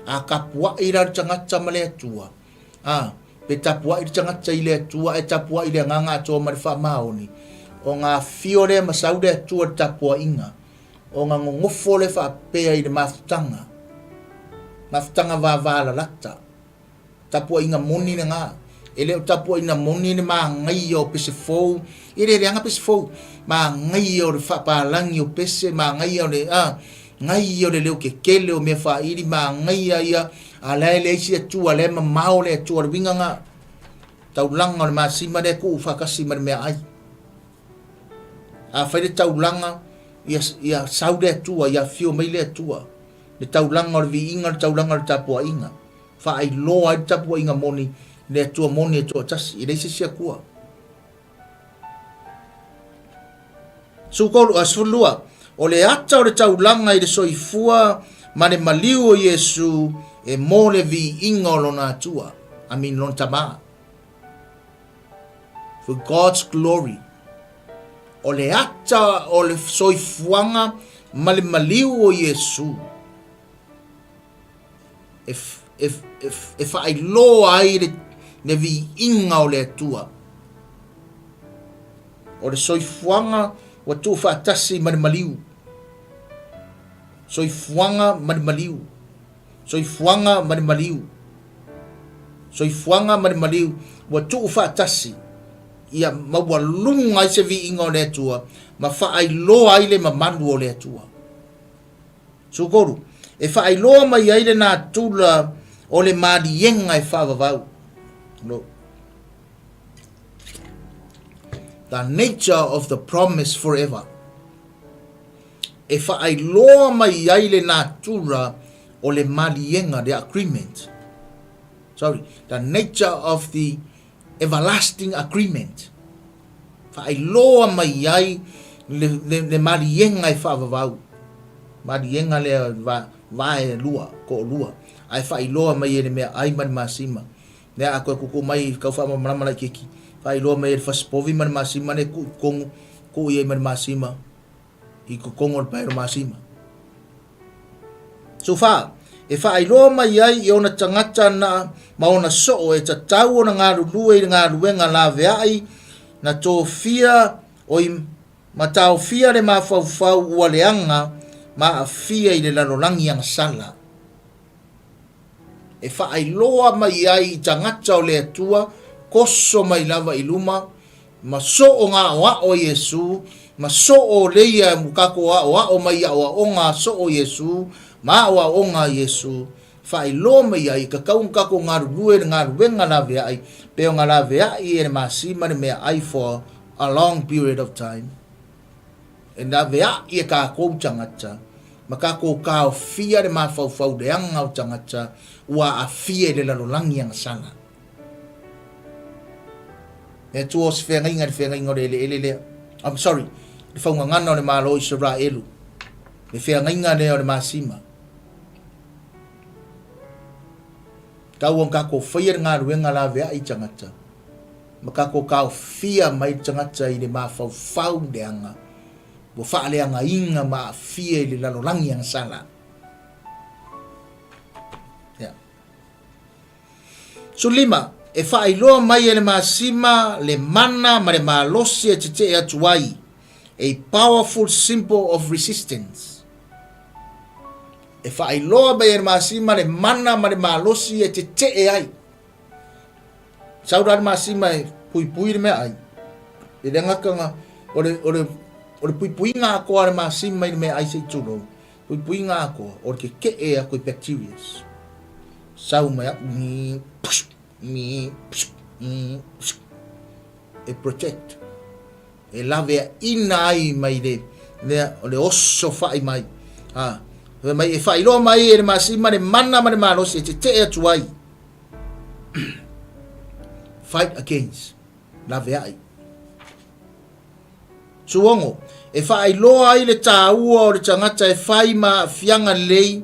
A tapuai la le tagata ma le Atua, a, pe tapuai le tagata i le Atua ae tapuai i le agaga atoa ma le faamaoni, ona afio lea ma sau le Atua i le tapuaiga, ona nonofo lea faapea i le mafutaga, mafutaga vavalalata. Tapuaiga moni lena. E le o tapuaiga moni le manaia o pese fou. E le leaga pese fou. Manaia o le faapalagi o pese, manaia o le, a, naia o le leo kekele o mea faili, manaia ia, a la e leai se Atua, la e mamao le Atua, o le uiga lena. Taulaga o le masima lea e tuu faatasi ma le meaai. A fai le taulaga, ia, ia sau le Atua, ia afio mai le Atua. Le taulaga o le viiga, le taulaga o le tapuaiga. Faailoa ai le tapuaiga moni, le Atua moni e toatasi, e leai se isi Atua. 13, 12, O le ata o le taulaga i le soifua ma le maliu o Iesu e mo le viiga o lona Atua. I mean, lona Tama. For God's glory. O le ata o le soifuaga ma le maliu o Iesu. E, e, e, e faailoa ai le, le viiga o le Atua. O le soifuaga ua tuufaatasi ma le maliu. Soifuaga ma le maliu. Soifuaga ma le maliu. Soifuaga ma le maliu ua tuufaatasi ia maualuga ai se viiga o le Atua ma faailoa ai le mamalu o le Atua. 13, E faailoa mai ai le natura o le maliega e faavavau. No. The nature of the promise forever. E faailoa mai ai le natura o le maliega, the agreement. Sorry, the nature of the everlasting agreement. Faailoa mai ai le, le, le maliega e faavavau. Maliega lea va, vae lua, toalua. Ae faailoa mai e le mea ai ma le masima. Lea a toe tutu mai kau faamalamalama laitiiti. Faailoa mai e le fasipovi ma le masima le tuu i totonu, tuu i ai ma le masima i totonu o le paelo masima. 14, E faailoa mai ai i ona tagata na ma ona soo e tatau ona galulue i le galuega laveai na tofia oi ma taofia le mafaufau ua leaga ma aafia i le lalolagi agasala. E faailoa mai ai i tagata o le Atua koso mai lava i luma ma soo nga aoao a Iesu, ma soo leia mu kako aoao mai aoaoga a soo Iesu, ma aoaoga a Iesu, faailoa mai ai ka kau kako galulue le galuega laveai, pe o nga laveai e le masima le meaai for a long period of time. E laveai e kākou tagata, ma kākou kaofia le mafaufau leaga o tagata ua aafia i le lalolagi agasala. E Atua o se feagaiga i le feagaiga o le eleele lea. I'm sorry, le faugagana o le Malo o Isaraelu. Le feagaiga lea o le masima. Tau ona kākou faia le galuega laveai i tagata. Ma kākou kaofia mai le tagata i le mafaufau leaga. Ua faaleagaina ma aafia i le lalolagi agasala. Yeah. 15, E faailoa mai e le masima le mana ma le malosi e tetee atu ai, a powerful symbol of resistance. E faailoa mai e le masima le mana ma le malosi e tetee ai. Sau la le masima e puipui le meaai. E le gata o le, o le, o le puipuiga atoa a le masima i le meaai se i tulou. Puipuiga atoa o le kekeʻe aku i bacterias. Sau mai aku, mi, psh, mi, psh, mi, psh, e protect. E laveaʻina ai mai le, lea, o le oso faʻi mai. Ha, fai mai, e faailoa mai e le masima le mana ma le malosi e teteʻe atu ai. Fight against, laveaʻi. Suogo, e faailoa ai le tāua o le tagata e fai ma aafiaga lelei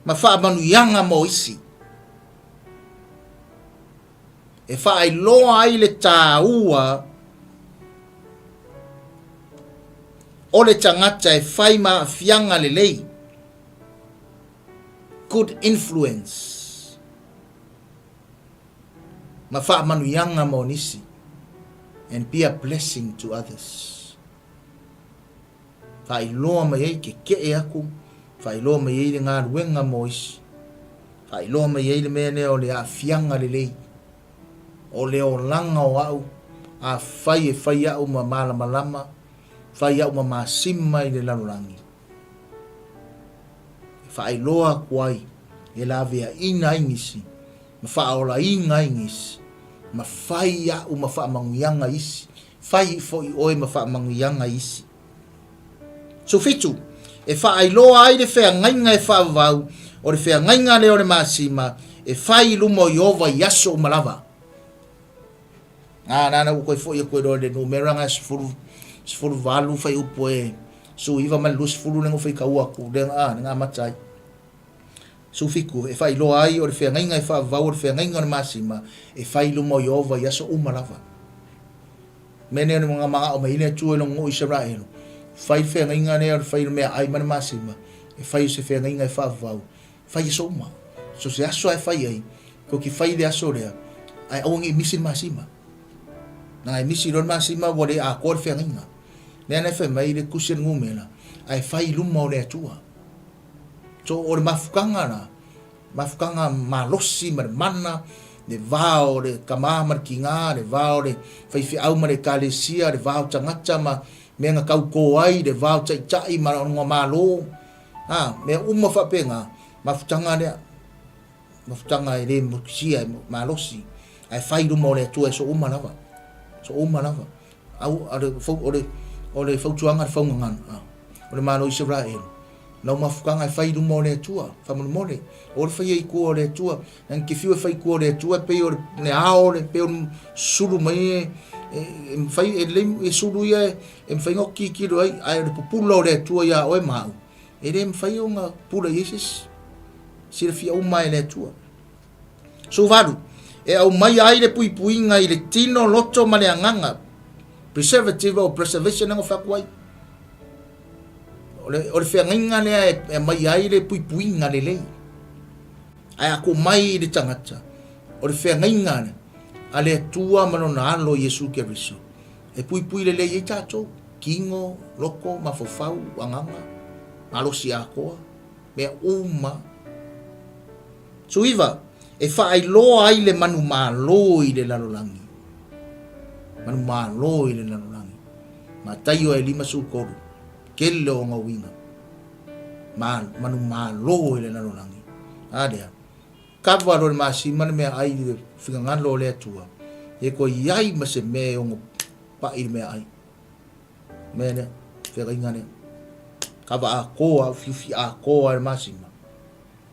ma faamanuiaga mo isi. E faailoa ai le tāua o le tagata e fai ma aafiaga lelei. Good influence. Ma faamanuiaga mo nisi. And be a blessing to others. Faailoa mai ai ke keʻe aku, faailoa mai ai le galuega mo isi. Faailoa mai ai le mea lea o le aafiaga lelei, o le olaga o au, afai e fai au ma malamalama, fai au ma masima i le lalolagi. E faailoa aku ai e laveaina ai nisi, ma faaolaina ai nisi, ma fai au ma faamanuiaga isi, fai foi oe ma faamanuiaga isi. 17, e faailoa ai le feagaiga e faavavau, o le feagaiga lea o le masima, e fai i luma o Ieova i aso uma lava. A, nana ua toe foi atu ai loa i le numera na e 10, 18 fuaiupu e 19 ma le 20 lea na ou faitaua atu, lea, a, lea na amata ai. 17, e faailoa ai o le feagaiga e faavavau o le feagaiga o le masima, e fai i luma o Ieova i aso uma lava. Mea nei o le manao mai ai le Atua i lona nuu Isaraelu, fai le feagaiga lea o le fai o le meaai ma le masima, e fai o se feagaiga e faavavau, fai aso uma. So se aso lava e fai ai, tou te fai i le aso lea, ae aua ne i misi le masima. Leaga e misi loa le masima ua le atoa le feagaiga. Lea na e fai mai le tusi a le numera, ae fai i luma o le Atua. So o le mafutaga la, mafutaga malosi ma le mana, le va o le tama ma le tina, le va o le faifeau ma le ekalesia, le va o tagata ma mea na tautō ai, le va o taitai ma lona Malo, a, mea uma faapena, mafutaga lea, mafutaga e le motusia, e malosi, ae fai i luma o le Atua e aso uma lava, aso uma lava. Au, o le, o le fautuaga a le faugagana, a, o le Malo o Isaraelu, Lau mafutaga e fai i luma o le Atua, faamolemole, o le faia i tua o le Atua. Nani te fiu e fai i tua o le Atua e pei o le ao, le pei o le sulu mai e, e, e mafai, e lelei e sulu ia e, e mafai ona tilotilo ai, ae o le pupula o le Atua iā oe ma au, e le mafai ona pupula i ai se isi. Silafia uma e le Atua. 18, e aumaia ai le puipuiga i le tino, loto ma le agaga, preservative or preservation lea na fai atu ai. O le, o le feagaiga lea e, e aumai ai le puipuiga lelei. Ae a mai i le tagata, o le feagaiga lea a le Atua ma lona alo Iesu Keriso, e puipui lelei ai tatou, tino, loto, mafaufau, agaga, malosi atoa, mea uma. 19, e faailoa ai le manumalo i le lalolagi. Manumalo i le lalolagi. Mataio e 53, tele o ona uiga. Ma, manumalo i le lalolagi. A lea, kava loa le masima le meaai i le finagalo o le Atua, e toe i ai ma se mea e ono paʻi le meaai. Mea lea, feagaiga lea. Kava atoa, ufiufi atoa e le masima.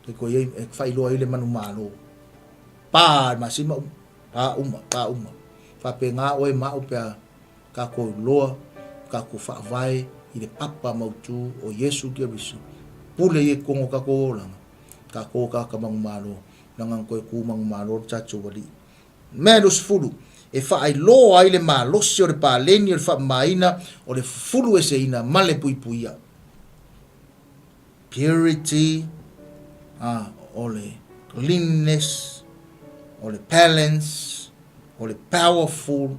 E koe ai, e faailoa ai le manumalo. Pā le masima uma, pā uma, pā uma. Faapena oe ma au pe a kākou iloa, kākou faavae i le papa mautū o Iesu Keriso. Pule ia i totonu o kākou olaga, kākou o kāka manumalo, leaga na toe kū manumalo le tatou Alii. Mea 20, e faailoa ai le malosi o le paleni o le faamamaina o le fufulu eseina ma le puipuia. Purity, a, o le cleanness, o le balance, o le powerful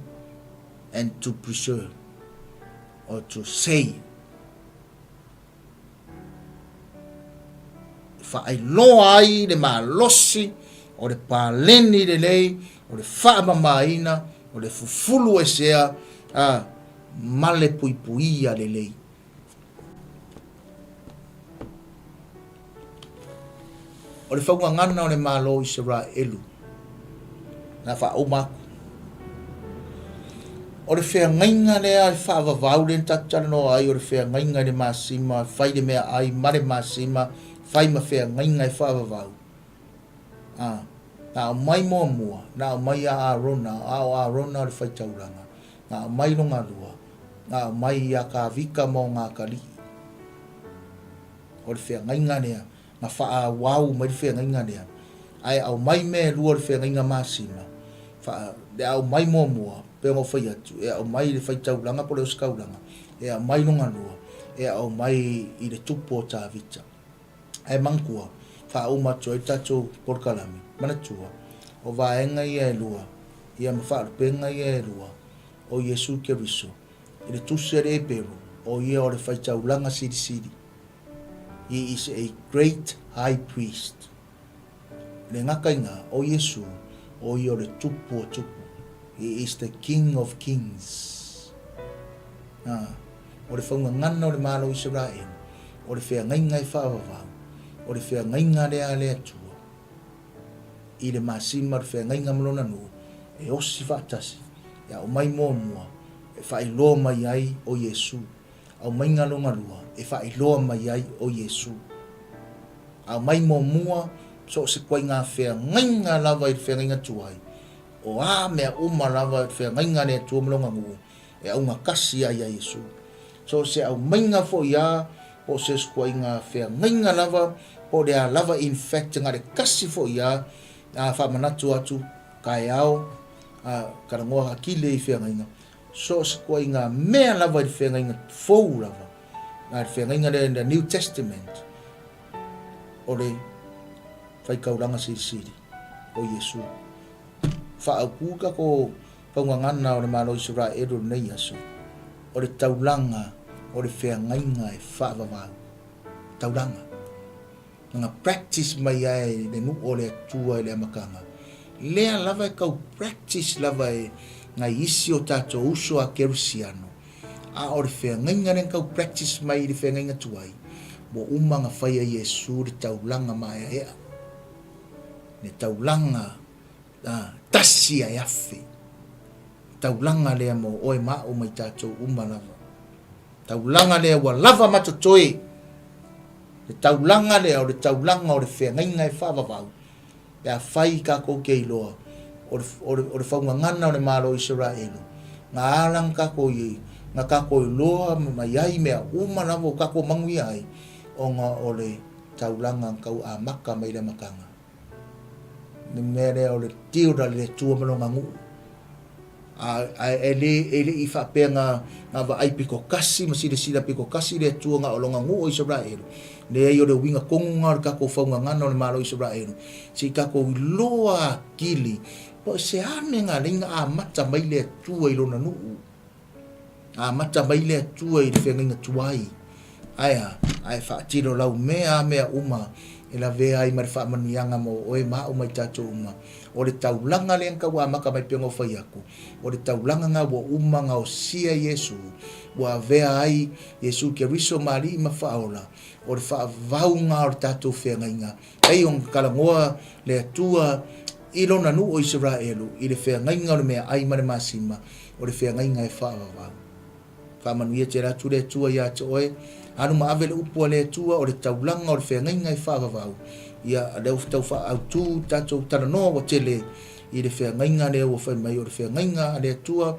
and to preserve or to save. E faailoa ai le malosi o le paleni lelei, o le faamamaina, o le fufulu esea, a, ma le puipuia lelei. O le faugagana o le Malo o Isaraelu, na faauma atu. O le feagaiga lea e faavavau lea na tatou talanoa ai, o le feagaiga i le masima, fai le meaai ma le masima, fai ma feagaiga e faavavau. A, na aumai muamua, na aumai ia Arona, a o Arona o le faitaulaga, na aumai lona lua. Na aumai ia Kavika ma ona atalii. O le feagaiga lea, na faaauau mai le feagaiga lea, ae aumai mea e lua o le feagaiga masima, faa, le aumai muamua, pei ona ou fai atu, e aumai i le faitaulaga po o le ositaulaga, e aumai lona lua, e aumai i le tupu o Tavita. Ae manatua, faauma atu ai le tatou polokalame, manatua, o vaega ia e lua, ia ma faalupega ia e lua, o Iesu Keriso, i le Tusi a le Eperu, o ia o le faitaulaga silisili. He is a great high priest. Le gata i na, o Iesu, o ia o le Tupu o Tupu. He is the King of Kings. A, o le faugagana o le Malo o Isaraelu, o le feagaiga e faavavau, o le feagaiga lea a le Atua, i le masima o le feagaiga ma lona nuu, e osi faatasi, e aumai muamua, e faailoa mai ai o Iesu. Aumaiga lona lua, e faailoa mai ai o Iesu. Aumai muamua, so o se koaiga feagaiga lava i le feagaiga tuai, o a mea uma lava i le feagaiga a le Atua ma lona nuu, e augatasi ai ia Iesu. So o se aumaiga foi a, po o se koaiga feagaiga lava, po o le a lava, in fact, na o le tasi foi a, a faamanatu atu, taeao, a talanoa atili i feagaiga, so o se koaiga mea lava i le feagaiga fou lava, a le feagaiga lea in the New Testament, o le faitaulaga silisili o Iesu. Faaautu tatou faugagana o le Malo o Isaraelu o lenei aso, o le taulaga o le feagaiga e faavavau. Taulaga. Na practice mai ai le nuu o le Atua i le amataga. Lea lava e tau practice lava e nai isi o tatou uso a Kerisiano. A o le feagaiga lea na tau practice mai i le feagaiga tuai, ua uma ona fai e Iesu le taulaga maeaea. Le taulaga a, tasi ae afe. Taulaga lea mo oe ma au ma i tatou uma lava. Taulaga lea ua lava ma totoe. Le taulaga lea o le taulaga o le feagaiga e faavavau, pe afai tatou te iloa o le, o le, o le faugagana o le Malo o Isaraelu, na ala na tatou i, na tatou iloa mai ai mea uma lava ua tatou manuia ai, ona o le taulaga na tau amata mai le amataga. Le mea lea o le deal a le Atua ma lona nuu. Ae e le, e le i faapea na, na vaai pito tasi ma silasila pito tasi le Atua na o lona nuu o Isaraelu. Leai o le uiga tonu na o le tatou faugagana o le Malo o Isaraelu, se i tatou iloa atili po o se a mea na alai na amata mai le Atua i lona nuu. Amata mai le Atua i le feagaiga tuai, ae a? Ae faatino laumea a mea uma e lavea ai ma le faamanuiaga mo oe ma au ma i tatou uma. O le taulaga lea na tau amata mai pei ona ou fai atu, o le taulaga na ua uma ona osia Iesu, ua avea ai Iesu Keriso ma Alii ma Faaola, o le faavauga o le tatou feagaiga Pei ona talanoa le Atua i Lona nuu o Isaraelu i le feagaiga o le meaai ma le masima, o le feagaiga e faavavau. Faamanuia tele atu le Atua ia te oe, alu ma ave le upu a le Atua o le taulaga o le feagaiga e faavavau. Ia, lea ua tau faaautu tatou talanoa ua tele i le feagaiga lea ua fai mai o le feagaiga a le Atua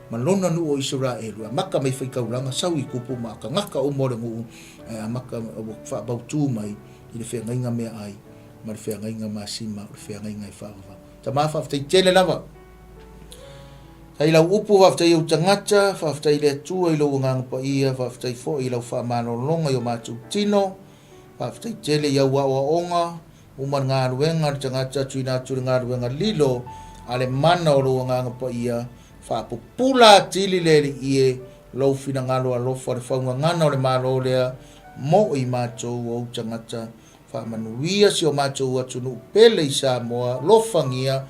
ma Lona nuu o Isaraelu, e amata mai faitaulaga, sau i tupu ma tagata uma o le nuu, ae amata ua faamautu mai i le feagaiga meaai ma le feagaiga masima o le feagaiga e faavavau. Tama, faafetai tele lava. Faafetai i lau upu, faafetai i ou tagata, faafetai i le Atua i lou agaga paia, faafetai foi i lau faamalologa i o matou tino, faafetai tele i au aoaoga, uma le galuega a le tagata tuuina atu le galuega lilo a le mana o lou agaga paia, faapupula atili le Alii e lou finagalo alofa le faugagana o le Malo lea mo i matou ou tagata. Faamanuia si o matou atunuu pele i Samoa, alofagia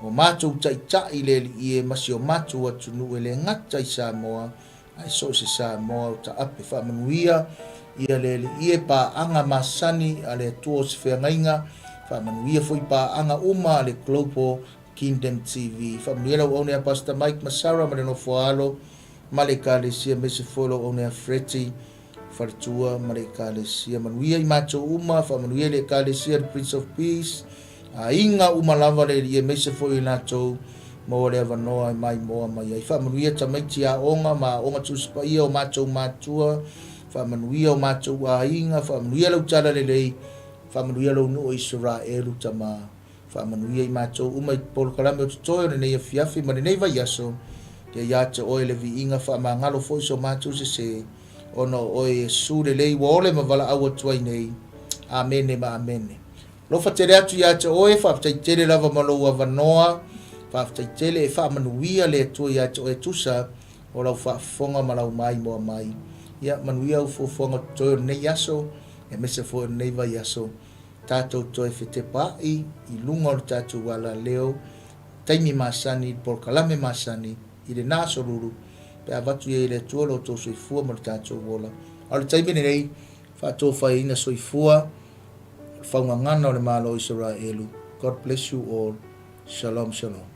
o matou taitai i le Alii e ma si o matou atunuu e le gata i Samoa ae so o se Samoa o taape. Faamanuia ia le Alii e paaga masani a le Atua o se feagaiga, faamanuia foi paaga uma a le Global Kingdom TV. Faamanuia lau auauna ia Pastor Mike ma Sarah ma le nofo a alo ma le Ekalesia aemaise foi lou auauna ia Freddie faletua ma le Ekalesia. Manuia i matou uma, faamanuia i le Ekalesia le Prince of Peace, aiga uma lava le Alii aemaise foi i latou Maua le avanoa e maimoa mai ai. Faamanuia tamaiti aoga ma aoga Tusi Paia o matou matua, faamanuia o matou aiga, faamanuia lau talalelei, faamanuia lou nuu o Isaraelu, Tama. Faamanuia i matou uma i polokalame o totoe o lenei afiafi ma lenei vaiaso, ia ia te oe le viiga faamagalo foi so matou sese, ona o oe Iesu lelei ua ole ma valaau atu ai nei. Amene ma amene. Alofa tele atu ia te oe, faafetai tele lava ma lou avanoa, faafetai tele e faamanuia le Atua ia te oe tusa o lau faafofoga ma lau maimoa mai. Ia manuia au fuafuaga o totoe o lenei aso, aemaise foi o lenei vaiaso. Tatou toe fetepaai i luga o le tatou alaleo, taimi masani, i le polokalame masani, i lena aso lulu, pe a avatu i ai e le Atua lo outou soifua ma lo tatou ola. A o le taimi lenei, faatofaiaina soifua o le faugagana o le Malo o Isaraelu. God bless you all. Shalom, shalom.